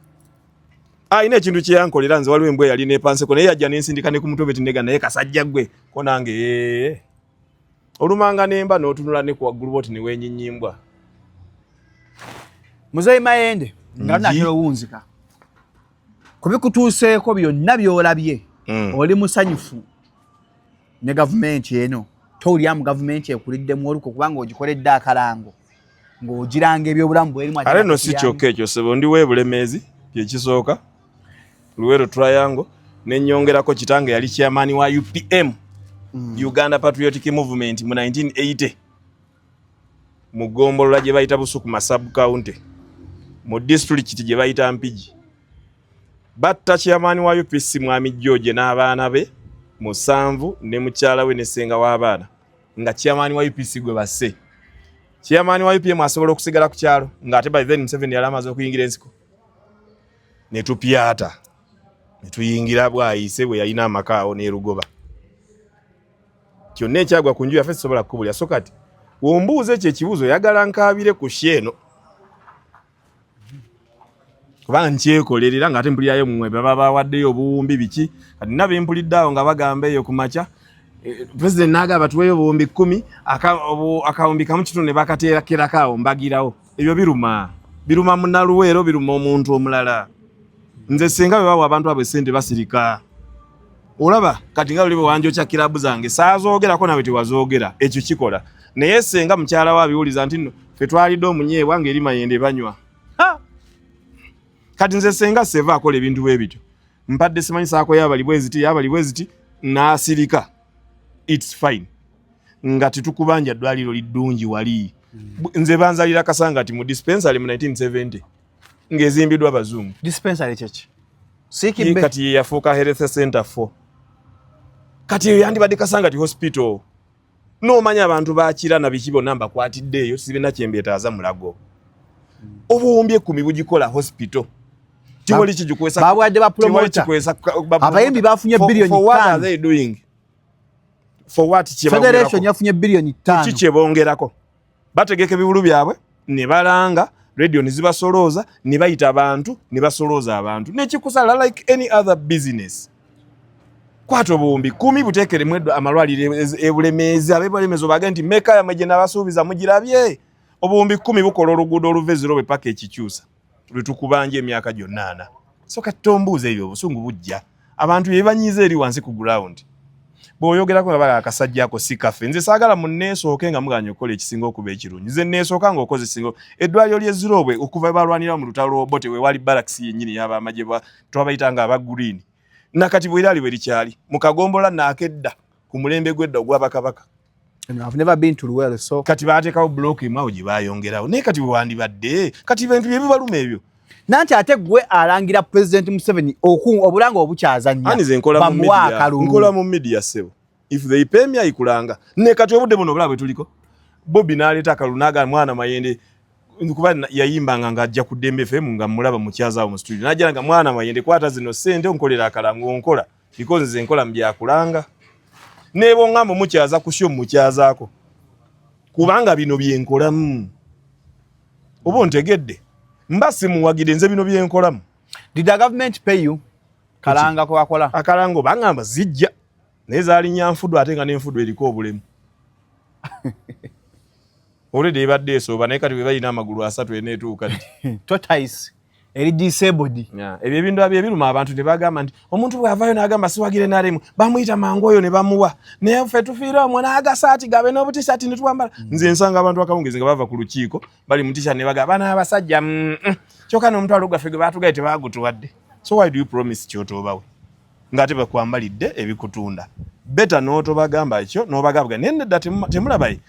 Alina ekintu kyeyankolera nze, waliwo embwa eyali nepanseko, naye yajja nensindika ne ku mutwe betinega, naye kasajja gwe ko nange ee. Olumanga nemba n'otunula ne ku waggulu bwoti ne weenyinyimbwa.
Muzeyi Mayende nga
Ngi.
natera owunzika ku bikutuuseeko byonna by'olabye, oli musanyufu ne gavumenti eno? Towulira mu gavumenti ekuliddemu oluko kubanga ogikoledde akalango ng'ogiranga ebyobulamu bwerimu?
Ate nno si kyokka ekyo ssebo, ndi w'ebulemeezi kyekisooka, Luwero Triangle, nenyongerako kitange yali chairman wa UPM, Uganda Patriotic Movement, mu 1980 mu ggombolola gye bayita Busukuma sub county, mu disitulikiti gye bayita Mpigi. Batta chairman wa UPC Mwami George n'abaana be musanvu ne mukyala we ne ssenga w'abaana, nga chairman wa UPC gwe basse. Chairman wa UPM asobola okusigala ku kyalo ng'ate by then Museveni yali amaze okuyingira ensiko? Ne tupyata ne tuyingira Bwayise bwe yalina amaka awo n'erugoba kyonna ekyagwa ku nju yaffe sisobola kukubulya. So kati wombuuza ekyo ekibuuzo, oyagala nkaabire ku shi eno kubanga nkyekolerera ng'ate mpulirayo mmwe baba bawaddeyo obuwumbi biki. Kati nna bempulidde awo nga bagamba eyo ku makya, president n'agamba tuweeyo obuwumbi 10, akawumbi kamu kitundu ne bakateekerako awo mbagirawo. Ebyo biruma, biruma munnaluweero, biruma omuntu omulala. Nze singa bwe bawa abantu abo esente basirika. Olaba kati nga luli bwe wanjokya kirabu zange saazoogerako, nawe tewazoogera, ekyo kikola. Naye senga mukyala we abiwuliza nti nno ffe twalidde omunyeebwa ng'eri Mayende banywa.
Ha!
Kati nze senga seva akola ebintu bwe bityo, mpadde simanyi saako yabali bwe ziti, yabali bwe ziti, n'asirika, it's fine, nga tetukubanja ddwaliro liddungi wali. Nze banzalira Kasangati mu dispensary mu 1970 ng'ezimbiddwa abazungu.
Dispensary kyeki?
Ye
Sick bay?
Kati ye yafuuka health center 4. Kati eyo yandibadde Kasangati hospital. N'omanya abantu bakira na biki bonna mbakwatidde eyo, sibina kyembeetaaza mulago. Obuwumbi 10 bugikola hospital. Tiwali kigikwesa.
Babwadde ba
Tiwali
promoter.
kikwesa.
Abayimbi bafunye billioni
For what
5.
are they doing? For what kye
Federation
bongerako?
yafunye biliyoni 5.
Ki kye bongerako? Bategeka ebivulu byabwe ne balanga, radio ne zibasolooza, ne bayita abantu ne basolooza abantu nekikusala like any other business. Kwata obuwumbi 10 buteekeremu amalwaliro ebulemeezi, ab'ebulemeezi obage nti meka yamwe gye nabasuubiza mugirabye. Obuwumbi 10 bukola oluguudo oluva eziro bwe paka ekikyusa lwetukubanja emyaka gyonna ana. So kati tombuuza ebyo, obusungu bujja. Abantu bye banyiiza eri wansi ku ground bw'oyogerako nga baga akasajja ako si kaffe. Nze saagala munneesooke nga muganya okukola ekisinga okuba ekirungi. Nze neesooka ng'okoze ekisinga. Eddwaliro ly'e Zirobwe okuva balwanira mu lutalo lw'Obote we wali barracks yennyini y'abamagye twabayita nga aba green, nakati bwe bwe likyali mu kagombola naakedda ku mulembe gw'edda ogw'abakabaka.
I've never been to Luwero, so
Kati baateekawo block emu awo gye baayongerawo, naye kati bwe wandibadde kati bintu bye bibaluma ebyo.
Nanti ate gwe alangira President Museveni obulanga obukyazannya.
Ani nze nkola mu
Bamuwa
media,
akalulu.
Nkola mu media ssebo. If they pay me, ayikulanga. Ne kati obudde buno obulaba bwe tuliko, Bobi n'aleeta akalulu n'agamba mwana Mayende, kuba yayimbanga ng'ajja ku Ddembe FM nga mulaba mukyazaawo mu studio, n'ajja nga mwana Mayende, kwata zino ssente onkolera akalango. Nkola because nze nkola mu byakulanga. Neebongamba mukyaza ku show, mukyazaako kubanga bino byenkolamu, oba ontegedde. Mba simuwagidde nze bino byenkolamu.
Did the government pay you? Kalanga ko wakola.
Akalango bangamba zijja. Naye zaalinya nfudu ate nga n'enfudu eriko obulemu. Already ebadde esooba naye kati bwe balina amagulu asatu eneetuuka ddi?
Tortoise eri disabled.
Yeah. Ebyo ebintu abyo ebiruma abantu ne bagamba nti omuntu bw'avaayo n'agamba siwagira NRM bamuyita mangu oyo ne bamuwa naye ffe tufiira omwo n'agasaati gabe n'obutisaati ne twambala. Nze nsanga abantu akawungezi nga bava ku lukiiko bali mu tishaati ne bagamba bano abasajja kyokka n'omutwalo gwaffe gwe baatugaye tebagutuwadde. So why do you promise ky'otoobawe ng'ate bakwambalidde ebikutunda? Better n'otobagamba ekyo n'obagamba naye nedda temulabaye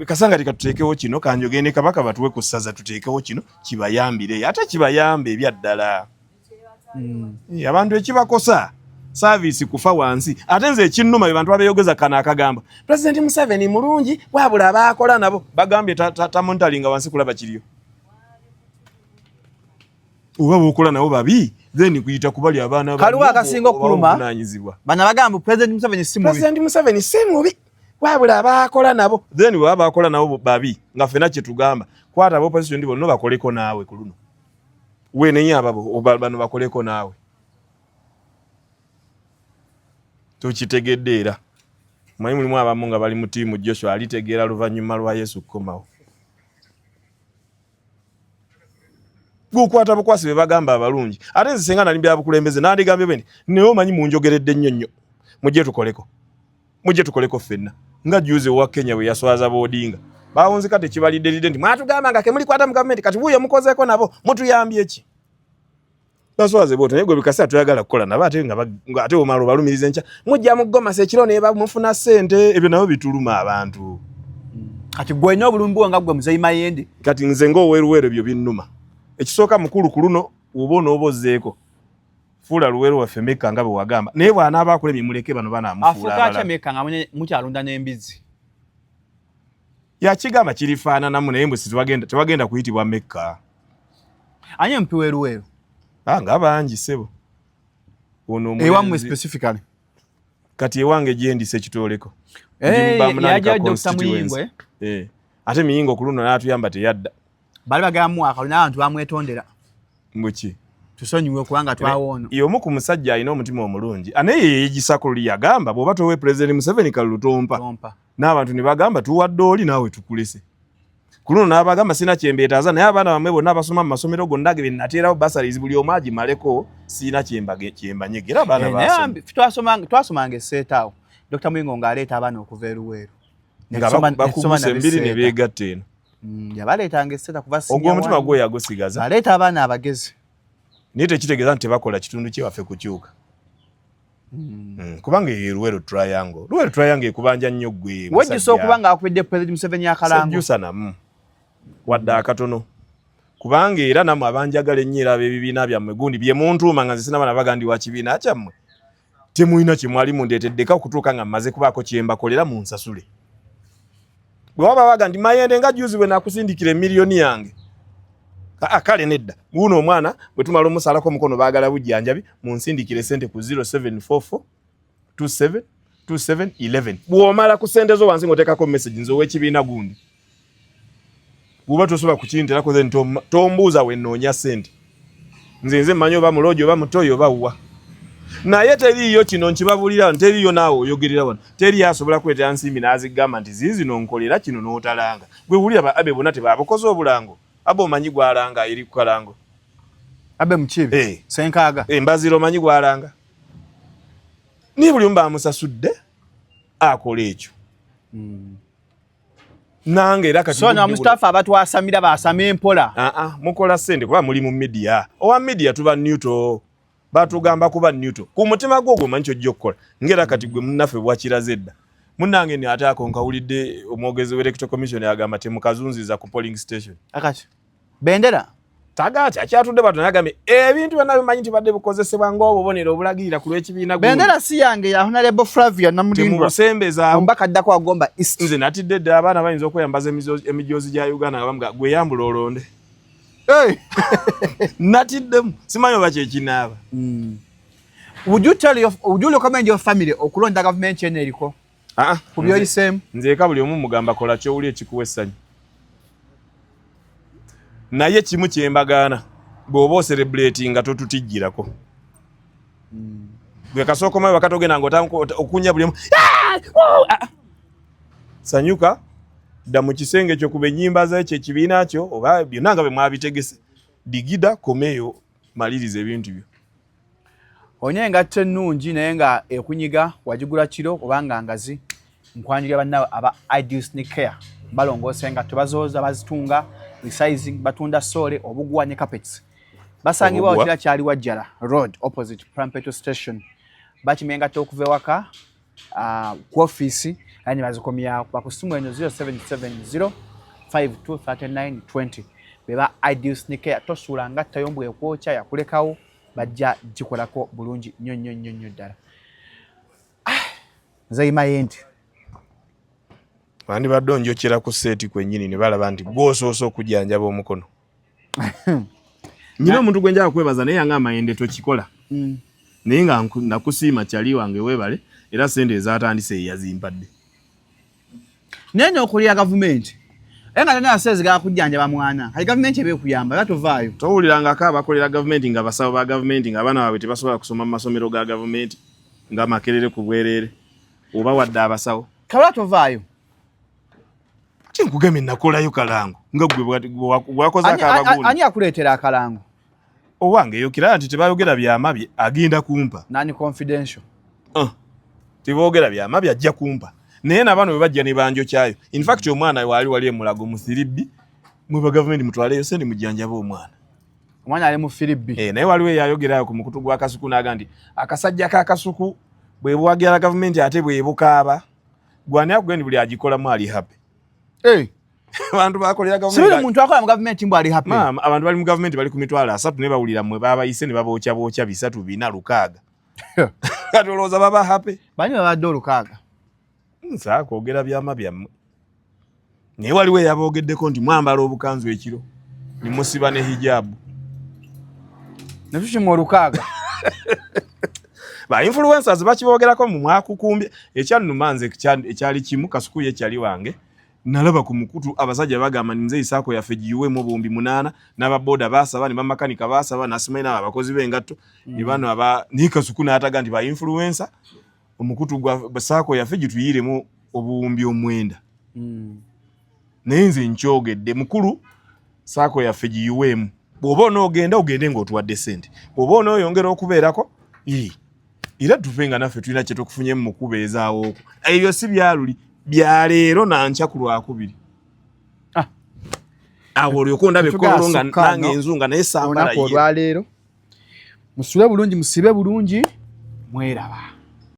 kasanga tikatuteekewo kino kanjogere ne Kabaka batuwe ku ssaza tuteekewo kino kibayambire ate kibayambe ebyaddala. Abantu ekibakosa service kufa wansi ate nze ekinnuma be bantu abeeyogeza kano akagamba President Museveni mulungi wabula abaakola nabo bagambye tamontalinga wansi kulaba kiriyo oba bokola nabo babi then kuyita kubali abaana
kaliwo akasinga okuluma bana bagamba President Museveni si mubi.
President Museveni si mubi wabula abakola nabo then bwe baba bakola nabo babi nga ffena kye tugamba kwata aba opposition bonna bakoleko naawe ku luno wenenye ababo bano bakoleko naawe tukitegedde era manyi mulimu abamu nga bali mu tiimu Joshua alitegeera luvannyuma lwa Yesu kukomawo. Gukwata bukwasi be bagamba abalungi ate nze senga nali byabukulembeze nandigambye bwe nti naye omanyi munjogeredde nnyo nnyo mujje tukoleko mujje tukoleko ffenna nga juzi owa Kenya bwe yaswaza boodinga bawunzika tekibalidderidde nti mwatugamba nga kemulikwata mu gavumenti kati wuuyo mukozeeko nabo mutuyambye ki baswaze boto naye gwe bikasa toyagala kukola nabo ate nga ate omala obalumiriza enkya mujja mu gomasi ekiro ne mufuna ssente ebyo nabo bituluma abantu.
Kati gwe olina obulumi bwo nga gwe Muzeeyi Mayende.
Kati nze ng'oweruweru ebyo binnuma. Ekisooka mukulu ku luno oba onooba ozzeeko fuula Luweero waffe Mekka nga bwe wagamba naye bw'anaaba akulemye muleke bano banaamufuula
Afuuka atya
abalala.
Mekka nga mukyalunda n'embizzi?
Yakigamba kirifaananamu naye mbu si tewagenda kuyitibwa Mekka.
Ani MP w'e Luweero?
Nga bangi ssebo. Ono omulenzi.
Ewammwe specifically.
Kati ewange gye ndi Ssekitooleko.
Yajja Dr. Muyingo, eh?
Ate Muyingo ku luno n'atuyamba teyadda.
Bali bagamba muwa akalulu n'abantu bamwetondera.
Mbu ki?
Tusonyiwe kubanga twawoona.
Y'omu ku musajja alina omutima omulungi. Naye ye yeegisako luli yagamba bw'oba towe President Museveni kalulu tompa.
Tompa.
N'abantu ne bagamba tuwadde oli naawe tukulese. Ku luno n'abagamba sirina kye mbeetaaza naye abaana bammwe bonna abasoma mu masomero gonna ge nateerawo bursaries buli omu agimaleko sirina kye mbanyegera abaana baasoma.
Naye twasomanga esseeta awo. Dr. Muyingo ng'aleeta abaana okuva e Luweero.
Nga bakuguse embiri ne beegatta eno.
Yabaleetanga esseeta kuva senior
Ogwo omutima
one.
gwe yagusigaza.
Aleeta abaana abagezi.
Naye tekitegeeza nti tebakola kitundu kyewaffe kukyuka. Kubanga eyo Luweero Triangle. Luweero Triangle ekubanja nnyo ggwe
Wejjusa
musajja.
okuba ng'akubidde President Museveni akalango.
Sejjusa namu. Wadde akatono. Kubanga era nammwe abanjagala ennyo era ab'ebibiina byammwe gundi bye muntuuma nga nze sinaba nabaga ndi wa kibiina kyammwe. Temulina kye mwali mundeeteddeko okutuuka nga mmaze kubaako kye mbakolera munsasule. Bwe baba baga nti Mayende nga juzi bwe nakusindikira emiliyoni yange. Kale nedda. Wuuno omwana bwe tumala omusalako omukono baagala bujjanjabi munsindikire ssente ku 0744 27 27 11. Bw'omala ku ssente zo wansi ng'oteekako message nze ow'ekibiina gundi. Bw'oba tosobola kukinterako then tombuuza we nnoonya ssente. Nze mmanyi oba muloogi oba mutoyi oba wa. Naye teriiyo kino nkibabuulira wano, teriiyo naawe oyogerera wano. Teriiyo asobola kuleetera nsimbi n'azigamba nti ziizino nkolera kino n'otalanga. Gwe wulira ba Abe bonna tebabukoze obulango. Abe omanyi gw'alanga eri ku kalango.
Abe Mukiibi? Ssenkaaga.
Mbazira omanyi gw'alanga. Naye buli omu bamusasudde akola ekyo. Nange era kati
So na Mustafa abatwasamira basame mpola.
Mukola ssente kuba muli mu media. Owa media tuba neutral. Batugamba kuba neutral. Ku mutima gwo omanyi ky'ojja okukola. Ng'era kati gwe munnaffe bwakiraze dda. Munnange ni ate ako nkawulidde omwogezi w'Electoral Commission agamba temukazunziza ku polling station.
Akati. Bendera.
Tagaati akyatudde batono agambye ebintu byonna bimanyi nti badde bukozesebwa ng'obubonero obulagirira ku lw'ekibiina gundi.
Bendera si yange ya Honorable Flavia Namulindwa.
Temubusembeza.
Omubaka addako agomba East.
Nze natidde dda abaana bayinza okweyambaza emijoozi gya Uganda nga bamuga gwe yambula olonde.
Hey.
Natiddemu simanyi oba kye kinaaba.
Would you tell your, would you recommend your family okulonda gavumenti eno eriko? Ku byoyiseemu?
Nze eka buli omu mugamba kola ky'owulira ekikuwa essanyu. Naye kimu kyembagaana, bw'oba ocelebrate nga totutijjirako. Gwe kasooka omawe wakati ogenda nga okunya buli omu, "Ah! Oh! Ah!" Sanyuka, dda mu kisenge kyo, kuba ennyimba zekyo ekibiina kyo oba byonna nga bwe mwabitegese, digida komeeyo, maliriza ebintu byo.
Olina engatto ennungi naye nga ekunyiga, wagigula kiro obanga ngazi, nkwanjulira bannawe aba Ideal Sneak Care. Balongoosa engatto, bazooza, bazitunga, resizing, batunda sole, obuguwa ne carpets. Basangibwa
Obuguwa?
Kira kyali Wajjala Road, opposite Prampeto Station. Bakima engatto okuva ewaka, ku ofiisi, era ne bazikomyawo. Ku ssimu eno 0770 523920, beba Ideal Sneak Care. Tosuula ngatto yo mbwekwokya yakulekawo, bajja gikolako bulungi nnyo nnyo nnyo nnyo ddala. Ah, nze yimaye nti
Wandibadde onjokera ku set kwennyini ne balaba nti gwosoose okujjanjaba omukono. Nyina omuntu gwe njala kwebaza, naye yanga amayende tokikola, naye nga nakusiima kyali wange, weebale, era sente ezatandise eyazimpadde.
Naye n'okulira gavumenti, era nga tena seezi gakujjanjaba mwana, kati gavumenti eba ekuyamba era tovaayo.
Towulirangako abakolera gavumenti nga basawo ba gavumenti, nga abaana baabwe tebasobola kusoma mu masomero ga gavumenti, nga Makerere ku bwereere, oba wadde abasawo?
Kabala tovaayo.
Ate nkugambye nakolayo kalango nga gwe bwakoze akabagundi.
Ani akuleetera akalango?
Owange eyo kirala nti tebayogera byama bye, agenda kumpa.
Nani confidential?
Ah, teboogera byama bye, ajja kumpa. Naye nabano bwe bajja ne banjokyayo, in fact omwana waali wali emulago mu 3B, mwe ba gavumenti mutwaleyo sente mujjanjabe omwana.
Omwana ali mu 3B?
Eh, naye waliwo eyayogerayo ku mukutu gwa Kasuku n'aga nti akasajja ka Kasuku bwe buwagira gavumenti ate bwe bukaaba gwani akugenda buli agikolamu ali happy.
Eh,
abantu bakolera
si buli
gavumenti
muntu akola mu gavumenti mbu ali happy.
Maama, abantu bali mu gavumenti bali ku 300,000 ne bawulira mmwe babayise ne babookya bookya bisatu, bina, lukaaga, kati olowooza baba happy?
Bani babadde olukaaga?
Nsa kwogera byama byammwe, naye waliwo eyaboogeddeko nti mwambala obukanzu ekiro ne musiba ne hijabu.
Netukimu olukaaga.
Ba influencers bakiboogerako mu mwakukumbye. Ekyannuma nze ekyali kimu, Kasuku ye kyali wange, nalaba ku mukutu abasajja bagamba nti nze isaako yaffe giyiweemu 8,000, n'ababoda baasaba, ne bamakanika baasaba, nasimanyi nabo abakozi b'engatto ne bano aba, naye Kasuku n'ataga nti ba influencer, omukutu gwa saako yaffe gituyiremu 9,000. Naye nze nkyogedde, mukulu, saako yaffe giyiweemu. Bw'oba onoogenda ogende ng'otuwadde sente, bw'oba onooyongera okubeerako, ii, era tuve nga naffe tulina kye tukufunyemu mu kubeezaawo okwo. Ebyo si byaluli, byaleero nankya ku Lwakubiri.
Ah.
Awo olyoka ondaba ekkololo nga
Tetugasuka,
nange
no.
enzunga naye sambala
Olunaku
ye.
olwaleero musule bulungi, musibe bulungi, mweraba.